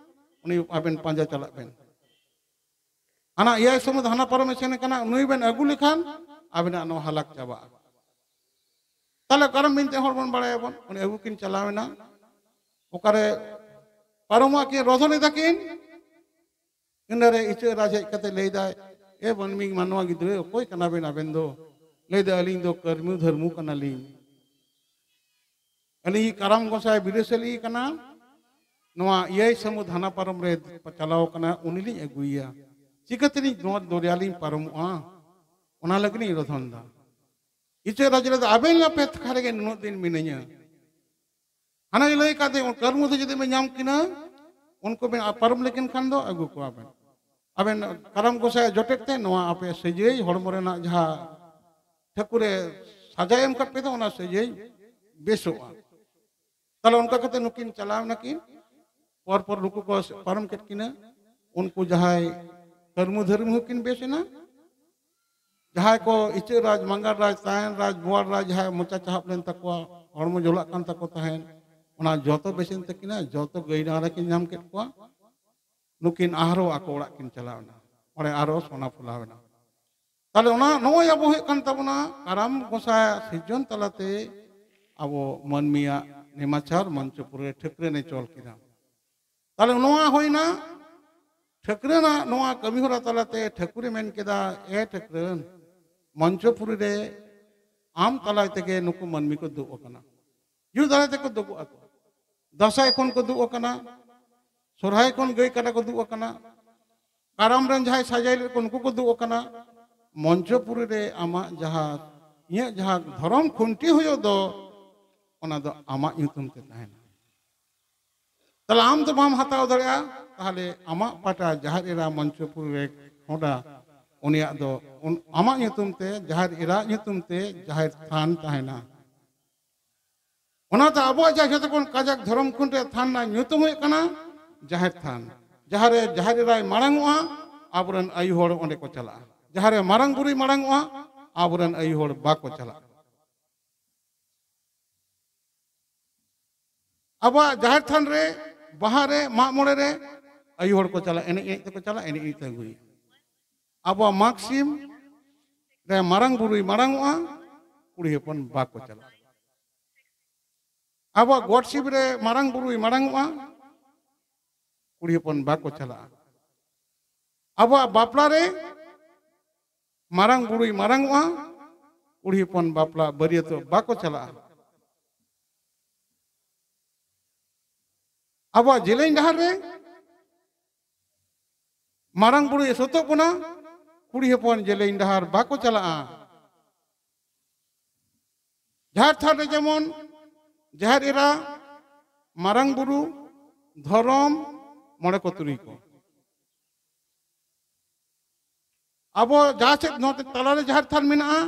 ᱩᱱᱤ ᱟᱵᱮᱱ ᱯᱟᱸᱡᱟ ᱪᱟᱞᱟᱜ ᱵᱮᱱ᱾" ᱦᱟᱱᱟ ᱮᱭᱟᱭ ᱥᱟᱹᱢᱩᱫ ᱦᱟᱱᱟ ᱯᱟᱨᱚᱢ ᱮ ᱥᱮᱱ ᱠᱟᱱᱟ, ᱱᱩᱭ ᱵᱮᱱ ᱟᱹᱜᱩ ᱞᱮᱠᱷᱟᱱ ᱟᱵᱮᱱᱟᱜ ᱱᱚᱣᱟ ᱦᱟᱞᱟᱠ ᱪᱟᱵᱟᱜᱼᱟ᱾ ᱛᱟᱦᱞᱮ ᱠᱟᱨᱚᱱ ᱢᱮᱱᱛᱮ ᱦᱚᱲ ᱵᱚᱱ ᱵᱟᱲᱟᱭᱟᱵᱚᱱ, ᱩᱱᱤ ᱟᱹᱜᱩ ᱠᱤᱱ ᱪᱟᱞᱟᱣ ᱮᱱᱟ᱾ ᱚᱠᱟᱨᱮ ᱯᱟᱨᱚᱢᱚᱜ ᱠᱤᱱ, ᱨᱚᱫᱷᱚᱱ ᱮᱫᱟ ᱠᱤᱱ᱾ ᱤᱱᱟᱹᱨᱮ ᱤᱪᱟᱹᱜ ᱨᱟᱡᱽ ᱦᱮᱡ ᱠᱟᱛᱮ ᱞᱟᱹᱭᱫᱟᱭ, "ᱮ ᱢᱟᱹᱱᱢᱤ, ᱢᱟᱱᱣᱟ ᱜᱤᱫᱽᱨᱟᱹ, ᱚᱠᱚᱭ ᱠᱟᱱᱟ ᱵᱮᱱ ᱟᱵᱮᱱ ᱫᱚ?" ᱞᱟᱹᱭᱫᱟ, "ᱟᱹᱞᱤᱧ ᱫᱚ ᱠᱟᱹᱨᱢᱩ ᱫᱷᱟᱹᱨᱢᱩ ᱠᱟᱱᱟᱞᱤᱧ, ᱟᱹᱞᱤᱧ ᱠᱟᱨᱟᱢ ᱜᱚᱸᱥᱟᱭ ᱵᱤᱨᱟᱹᱥᱟᱹᱞᱤ ᱠᱟᱱᱟ, ᱱᱚᱣᱟ ᱮᱭᱟᱭ ᱥᱟᱹᱢᱩᱫ ᱦᱟᱱᱟ ᱯᱟᱨᱚᱢ ᱨᱮ ᱪᱟᱞᱟᱣ ᱠᱟᱱᱟ, ᱩᱱᱤ ᱞᱤᱧ ᱟᱹᱜᱩᱭᱮᱭᱟ, ᱪᱤᱠᱟᱹᱛᱮᱞᱤᱧ ᱱᱚᱣᱟ ᱫᱚᱨᱭᱟ ᱞᱤᱧ ᱯᱟᱨᱚᱢᱚᱜᱼᱟ? ᱚᱱᱟ ᱞᱟᱹᱜᱤᱫ ᱞᱤᱧ ᱨᱚᱫᱷᱚᱱ ᱫᱟ᱾" ᱤᱪᱟᱹᱜ ᱨᱟᱡᱽ ᱞᱟᱹᱭᱫᱟ, "ᱟᱵᱮᱱ ᱞᱟᱯᱮ ᱛᱷᱟᱨ ᱨᱮᱜᱮ ᱱᱩᱱᱟᱹᱜ ᱫᱤᱱ ᱢᱤᱱᱟᱹᱧᱟ, ᱦᱟᱱᱟ ᱞᱟᱹᱭ ᱠᱟᱛᱮ ᱠᱟᱹᱨᱢᱩ ᱫᱚ ᱡᱩᱫᱤ ᱵᱮᱱ ᱧᱟᱢ ᱠᱤᱱᱟ, ᱩᱱᱠᱩ ᱵᱮᱱ ᱯᱟᱨᱚᱢ ᱞᱮᱠᱤᱱ ᱠᱷᱟᱱ ᱫᱚ ᱟᱹᱜᱩ ᱠᱚᱣᱟ ᱵᱮᱱ, ᱟᱵᱮᱱ ᱠᱟᱨᱟᱢ ᱜᱚᱸᱥᱟᱭ ᱡᱚᱴᱮᱫ ᱛᱮ ᱱᱚᱣᱟ ᱟᱯᱮ ᱥᱟᱹᱡᱟᱹᱭ ᱦᱚᱲᱢᱚ ᱨᱮᱱᱟᱜ ᱡᱟᱦᱟᱸ ᱴᱷᱟᱹᱠᱩᱨᱮ ᱥᱟᱡᱟᱭ ᱮᱢ ᱠᱟᱫ ᱯᱮ ᱫᱚ, ᱚᱱᱟ ᱥᱟᱹᱡᱟᱹᱭ ᱵᱮᱥᱚᱜᱼᱟ᱾" ᱛᱟᱦᱞᱮ ᱚᱱᱠᱟ ᱠᱟᱛᱮ ᱱᱩᱠᱤᱱ ᱪᱟᱞᱟᱣ ᱱᱟᱠᱤᱱ, ᱯᱚᱨ ᱯᱚᱨ ᱱᱩᱠᱩ ᱠᱚ ᱯᱟᱨᱚᱢ ᱠᱮᱫ ᱠᱤᱱᱟ᱾ ᱩᱱᱠᱩ ᱡᱟᱦᱟᱸᱭ ᱠᱟᱹᱨᱢᱩ ᱫᱷᱟᱹᱨᱢᱩ ᱦᱚᱸᱠᱤᱱ ᱵᱮᱥ ᱮᱱᱟ, ᱡᱟᱦᱟᱸᱭ ᱠᱚ ᱤᱪᱟᱹᱜ ᱨᱟᱡᱽ, ᱢᱟᱸᱜᱟᱲ ᱨᱟᱡᱽ, ᱛᱟᱭᱟᱱ ᱨᱟᱡᱽ, ᱵᱳᱣᱟᱲ ᱨᱟᱡᱽ, ᱡᱟᱦᱟᱸᱭ ᱢᱚᱪᱟ ᱪᱟᱦᱟᱵ ᱞᱮᱱ ᱛᱟᱠᱚᱣᱟ, ᱦᱚᱲᱢᱚ ᱡᱚᱞᱟᱜ ᱠᱟᱱ ᱛᱟᱠᱚ ᱛᱟᱦᱮᱸᱱ, ᱚᱱᱟ ᱡᱚᱛᱚ ᱵᱮᱥᱮᱱ ᱛᱟᱹᱠᱤᱱᱟ, ᱡᱚᱛᱚ ᱜᱟᱹᱭ ᱰᱟᱝᱨᱟ ᱠᱤᱱ ᱧᱟᱢ ᱠᱮᱫ ᱠᱚᱣᱟ᱾ ᱱᱩᱠᱤᱱ ᱟᱨᱦᱚᱸ ᱟᱠᱚ ᱚᱲᱟᱜ ᱠᱤᱱ ᱪᱟᱞᱟᱣ ᱮᱱᱟ, ᱚᱸᱰᱮ ᱟᱨᱦᱚᱸ ᱥᱚᱱᱟ ᱯᱷᱚᱞᱟᱣ ᱮᱱᱟ᱾ ᱛᱟᱦᱞᱮ ᱚᱱᱟ, ᱱᱚᱜᱼᱚᱭ ᱟᱵᱚ ᱦᱩᱭᱩᱜ ᱠᱟᱱ ᱛᱟᱵᱚᱱᱟ ᱠᱟᱨᱟᱢ ᱜᱚᱸᱥᱟᱭᱟᱜ ᱥᱤᱨᱡᱚᱱ ᱛᱟᱞᱟᱛᱮ ᱟᱵᱚ ᱢᱟᱹᱱᱢᱤᱭᱟᱜ ᱱᱮᱢᱟᱪᱟᱨ ᱢᱚᱧᱪᱚᱯᱩᱨᱤ ᱨᱮ ᱴᱷᱟᱹᱠᱨᱟᱹᱱᱮ ᱪᱚᱞ ᱠᱮᱫᱟ᱾ ᱛᱟᱦᱞᱮ ᱱᱚᱣᱟ ᱦᱩᱭᱱᱟ ᱴᱷᱟᱹᱠᱨᱟᱹᱱᱟᱜ ᱱᱚᱣᱟ ᱠᱟᱹᱢᱤ ᱦᱚᱨᱟ ᱛᱟᱞᱟᱛᱮ ᱴᱷᱟᱹᱠᱩᱨᱮ ᱢᱮᱱ ᱠᱮᱫᱟ, "ᱮ ᱴᱷᱟᱹᱠᱨᱟᱹᱱ, ᱢᱚᱧᱪᱚᱯᱩᱨᱤ ᱨᱮ ᱟᱢ ᱛᱟᱞᱟ ᱛᱮᱜᱮ ᱱᱩᱠᱩ ᱢᱟᱹᱱᱢᱤ ᱠᱚ ᱫᱩᱜ ᱟᱠᱟᱱᱟ, ᱡᱩ ᱫᱟᱨᱟᱭ ᱛᱮᱠᱚ ᱫᱩᱜᱚᱜ ᱟᱠᱚ, ᱫᱟᱸᱥᱟᱭ ᱠᱷᱚᱱ ᱠᱚ ᱫᱩᱜ ᱟᱠᱟᱱᱟ, ᱥᱚᱨᱦᱟᱭ ᱠᱷᱚᱱ ᱜᱟᱹᱭ ᱠᱟᱰᱟ ᱠᱚ ᱫᱩᱜ ᱟᱠᱟᱱᱟ, ᱠᱟᱨᱟᱢ ᱨᱮᱱ ᱡᱟᱦᱟᱸᱭ ᱥᱟᱡᱟᱭ ᱞᱮᱫ ᱠᱚ ᱱᱩᱠᱩ ᱠᱚ ᱫᱩᱜ ᱟᱠᱟᱱᱟ, ᱢᱚᱧᱪᱚᱯᱩᱨᱤ ᱨᱮ ᱟᱢᱟᱜ ᱡᱟᱦᱟᱸ, ᱤᱧᱟᱹᱜ ᱡᱟᱦᱟᱸ ᱫᱷᱚᱨᱚᱢ ᱠᱷᱩᱱᱴᱤ ᱦᱩᱭᱩᱜ ᱫᱚ, ᱚᱱᱟ ᱫᱚ ᱟᱢᱟᱜ ᱧᱩᱛᱩᱢ ᱛᱮ ᱛᱟᱦᱮᱱᱟ᱾ ᱛᱟᱦᱞᱮ ᱟᱢ ᱫᱚ ᱵᱟᱢ ᱦᱟᱛᱟᱣ ᱫᱟᱲᱮᱭᱟᱜᱼᱟ, ᱛᱟᱦᱞᱮ ᱟᱢᱟᱜ ᱯᱟᱴᱟ ᱡᱟᱦᱮᱨ ᱮᱨᱟ ᱢᱚᱧᱪᱚᱯᱩᱨᱤ ᱨᱮ ᱠᱷᱚᱸᱰᱟ, ᱩᱱᱤᱭᱟᱜ ᱫᱚ ᱩᱱ-, ᱟᱢᱟᱜ ᱧᱩᱛᱩᱢ ᱛᱮ, ᱡᱟᱦᱮᱨ ᱮᱨᱟ ᱧᱩᱛᱩᱢ ᱛᱮ ᱡᱟᱦᱮᱨ ᱛᱷᱟᱱ ᱛᱟᱦᱮᱱᱟ᱾" ᱚᱱᱟᱛᱮ ᱟᱵᱚᱣᱟᱜ ᱡᱟᱦᱟᱸ ᱡᱷᱚᱛᱚ ᱠᱷᱚᱱ ᱠᱟᱡᱟᱠ ᱫᱷᱚᱨᱚᱢ ᱠᱷᱩᱱᱴᱤ ᱛᱷᱟᱱ ᱨᱮᱱᱟᱜ ᱧᱩᱛᱩᱢ ᱦᱩᱭᱩᱜ ᱠᱟᱱᱟ ᱡᱟᱦᱮᱨ ᱛᱷᱟᱱ᱾ ᱡᱟᱦᱟᱸ ᱨᱮ ᱡᱟᱦᱮᱨ ᱮᱨᱟᱭ ᱢᱟᱲᱟᱝ ᱚᱜᱼᱟ, ᱟᱵᱚᱨᱮᱱ ᱟᱭᱩ ᱦᱚᱲ ᱚᱸᱰᱮ ᱠᱚ ᱪᱟᱞᱟᱜᱼᱟ᱾ ᱡᱟᱦᱟᱸ ᱨᱮ ᱢᱟᱨᱟᱝ ᱵᱩᱨᱩᱭ ᱢᱟᱲᱟᱝ ᱚᱜᱼᱟ, ᱟᱵᱚᱨᱮᱱ ᱟᱭᱩ ᱦᱚᱲ ᱵᱟᱠᱚ ᱪᱟᱞᱟᱜᱼᱟ᱾ ᱟᱵᱚᱣᱟᱜ ᱡᱟᱦᱮᱨ ᱛᱷᱟᱱ ᱨᱮ, ᱵᱟᱦᱟ ᱨᱮ, ᱢᱟᱜ ᱢᱚᱬᱮ ᱨᱮ ᱟᱭᱩ ᱦᱚᱲ ᱠᱚ ᱪᱟᱞᱟᱜᱼᱟ, ᱮᱱᱮᱡ ᱮᱱᱮᱡ ᱛᱮᱠᱚ ᱪᱟᱞᱟᱜᱼᱟ, ᱮᱱᱮᱡ ᱮᱱᱮᱡ ᱛᱮ ᱟᱹᱜᱩᱭᱟ᱾ ᱟᱵᱚᱣᱟᱜ ᱢᱟᱜᱽ ᱥᱤᱢ ᱨᱮ ᱢᱟᱨᱟᱝ ᱵᱩᱨᱩᱭ ᱢᱟᱨᱟᱝᱚᱜᱼᱟ, ᱠᱩᱲᱤ ᱦᱚᱯᱚᱱ ᱵᱟᱠᱚ ᱪᱟᱞᱟᱜᱼᱟ᱾ ᱟᱵᱚᱣᱟᱜ ᱜᱚᱴ ᱥᱤᱢ ᱨᱮ ᱢᱟᱨᱟᱝ ᱵᱩᱨᱩᱭ ᱢᱟᱨᱟᱝᱚᱜᱼᱟ, ᱠᱩᱲᱤ ᱦᱚᱯᱚᱱ ᱵᱟᱠᱚ ᱪᱟᱞᱟᱜᱼᱟ᱾ ᱟᱵᱚᱣᱟᱜ ᱵᱟᱯᱞᱟ ᱨᱮ ᱢᱟᱨᱟᱝ ᱵᱩᱨᱩᱭ ᱢᱟᱨᱟᱝᱚᱜᱼᱟ, ᱠᱩᱲᱤ ᱦᱚᱯᱚᱱ ᱵᱟᱯᱞᱟ ᱵᱟᱹᱨᱭᱟᱹᱛᱚᱜ ᱵᱟᱠᱚ ᱪᱟᱞᱟᱜᱼᱟ᱾ ᱟᱵᱚᱣᱟᱜ ᱡᱮᱞᱮᱧ ᱰᱟᱦᱟᱨ ᱨᱮ ᱢᱟᱨᱟᱝ ᱵᱩᱨᱩᱭ ᱥᱚᱛᱚᱜ ᱵᱚᱱᱟ, ᱠᱩᱲᱤ ᱦᱚᱯᱚᱱ ᱡᱮᱞᱮᱧ ᱰᱟᱦᱟᱨ ᱵᱟᱠᱚ ᱪᱟᱞᱟᱜᱼᱟ᱾ ᱡᱟᱦᱮᱨ ᱛᱷᱟᱱ ᱨᱮ ᱡᱮᱢᱚᱱ ᱡᱟᱦᱮᱨ ᱮᱨᱟ, ᱢᱟᱨᱟᱝ ᱵᱩᱨᱩ, ᱫᱷᱚᱨᱚᱢ, ᱢᱚᱬᱮ ᱠᱚ ᱛᱩᱨᱩᱭ ᱠᱚ᱾ ᱟᱵᱚ ᱡᱟᱦᱟᱸ ᱥᱮᱫ ᱱᱚᱛᱮ ᱛᱟᱞᱟᱨᱮ ᱡᱟᱦᱮᱨ ᱛᱷᱟᱱ ᱢᱮᱱᱟᱜᱼᱟ,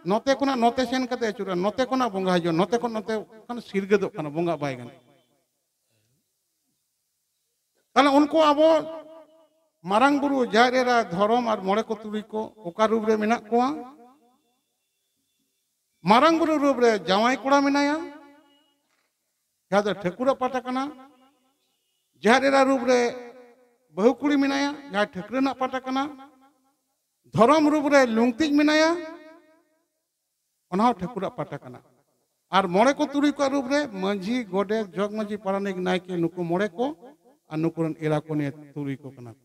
ᱱᱚᱛᱮ ᱠᱷᱚᱱᱟᱜ ᱱᱚᱛᱮ ᱥᱮᱱ ᱠᱟᱛᱮ ᱟᱹᱪᱩᱨᱚᱜᱼᱟ, ᱱᱚᱛᱮ ᱠᱷᱚᱱᱟᱜ ᱵᱚᱸᱜᱟ ᱦᱤᱡᱩᱜᱼᱟ, ᱱᱚᱛᱮ ᱠᱷᱚᱱ ᱱᱚᱛᱮ ᱠᱷᱟᱱ ᱥᱤᱨᱜᱟᱹᱫᱚᱜ ᱠᱟᱱᱟ, ᱵᱚᱸᱜᱟ ᱵᱟᱭ ᱜᱟᱱᱚᱜᱼᱟ᱾ ᱛᱟᱦᱞᱮ ᱩᱱᱠᱩ ᱟᱵᱚ ᱢᱟᱨᱟᱝ ᱵᱩᱨᱩ, ᱡᱟᱦᱮᱨ ᱮᱨᱟ, ᱫᱷᱚᱨᱚᱢ ᱟᱨ ᱢᱚᱬᱮ ᱠᱚ ᱛᱩᱨᱩᱭ ᱠᱚ ᱚᱠᱟ ᱨᱩᱯ ᱨᱮ ᱢᱮᱱᱟᱜ ᱠᱚᱣᱟ? ᱢᱟᱨᱟᱝ ᱵᱩᱨᱩ ᱨᱩᱯ ᱨᱮ ᱡᱟᱶᱟᱭ ᱠᱚᱲᱟ ᱢᱮᱱᱟᱭᱟ, ᱡᱟᱦᱟᱸ ᱫᱚ ᱴᱷᱟᱹᱠᱩᱨᱟᱜ ᱯᱟᱦᱴᱟ ᱠᱟᱱᱟ᱾ ᱡᱟᱦᱮᱨ ᱮᱨᱟ ᱨᱩᱯ ᱨᱮ ᱵᱟᱹᱦᱩ ᱠᱩᱲᱤ ᱢᱮᱱᱟᱭᱟ, ᱡᱟᱦᱟᱸ ᱴᱷᱟᱹᱠᱨᱟᱹ ᱨᱮᱱᱟᱜ ᱯᱟᱦᱴᱟ ᱠᱟᱱᱟ᱾ ᱫᱷᱚᱨᱚᱢ ᱨᱩᱯ ᱨᱮ ᱞᱩᱝᱛᱤᱡ ᱢᱮᱱᱟᱭᱟ, ᱚᱱᱟ ᱦᱚᱸ ᱴᱷᱟᱹᱠᱩᱨᱟᱜ ᱯᱟᱦᱴᱟ ᱠᱟᱱᱟ᱾ ᱟᱨ ᱢᱚᱬᱮ ᱠᱚ ᱛᱩᱨᱩᱭ ᱠᱚᱣᱟᱜ ᱨᱩᱯ ᱨᱮ ᱢᱟᱹᱡᱷᱤ, ᱜᱚᱰᱮᱛ, ᱡᱚᱜᱽ ᱢᱟᱹᱡᱷᱤ, ᱯᱟᱨᱟᱱᱤᱠ, ᱱᱟᱭᱠᱮ, ᱱᱩᱠᱩ ᱢᱚᱬᱮ ᱠᱚ, ᱟᱨ ᱱᱩᱠᱩ ᱨᱮᱱ ᱮᱨᱟ ᱠᱚ ᱱᱤᱭᱮ ᱛᱩᱨᱩᱭ ᱠᱚ ᱠᱟᱱᱟ ᱠᱚ᱾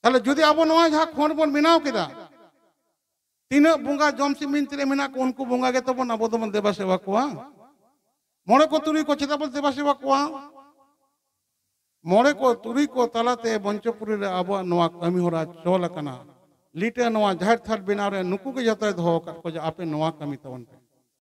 ᱛᱟᱦᱞᱮ ᱡᱩᱫᱤ ᱟᱵᱚ ᱱᱚᱣᱟ ᱡᱟᱦᱟᱸ ᱠᱷᱚᱸᱰ ᱵᱚᱱ ᱵᱮᱱᱟᱣ ᱠᱮᱫᱟ, ᱛᱤᱱᱟᱹᱜ ᱵᱚᱸᱜᱟ ᱡᱚᱢ ᱥᱤᱢ ᱵᱤᱱᱛᱤ ᱨᱮ ᱢᱮᱱᱟᱜ ᱠᱚ, ᱩᱱᱠᱩ ᱵᱚᱸᱜᱟ ᱜᱮ ᱛᱟᱵᱚᱱ ᱟᱵᱚ ᱫᱚᱵᱚᱱ ᱫᱮᱵᱟ ᱥᱮᱵᱟ ᱠᱚᱣᱟ᱾ ᱢᱚᱬᱮ ᱠᱚ ᱛᱩᱨᱩᱭ ᱠᱚ ᱪᱮᱫᱟᱜ ᱵᱚᱱ ᱫᱮᱵᱟ ᱥᱮᱵᱟ ᱠᱚᱣᱟ? ᱢᱚᱬᱮ ᱠᱚ ᱛᱩᱨᱩᱭ ᱠᱚ ᱛᱟᱞᱟᱛᱮ ᱢᱚᱧᱪᱚᱯᱩᱨᱤ ᱨᱮ ᱟᱵᱚᱣᱟᱜ ᱱᱚᱣᱟ ᱠᱟᱹᱢᱤ ᱦᱚᱨᱟ ᱪᱚᱞ ᱟᱠᱟᱱᱟ᱾ ᱞᱤᱴᱟᱹ ᱱᱚᱣᱟ ᱡᱟᱦᱮᱨ ᱛᱷᱟᱱ ᱵᱮᱱᱟᱣ ᱨᱮ ᱱᱩᱠᱩ ᱜᱮ ᱡᱚᱛᱚᱭ ᱫᱚᱦᱚ ᱟᱠᱟᱫ ᱠᱚᱣᱟ ᱡᱮ ᱟᱯᱮ ᱱᱚᱣᱟ ᱠᱟᱹᱢᱤ ᱛᱟᱵᱚᱱ ᱯᱮ᱾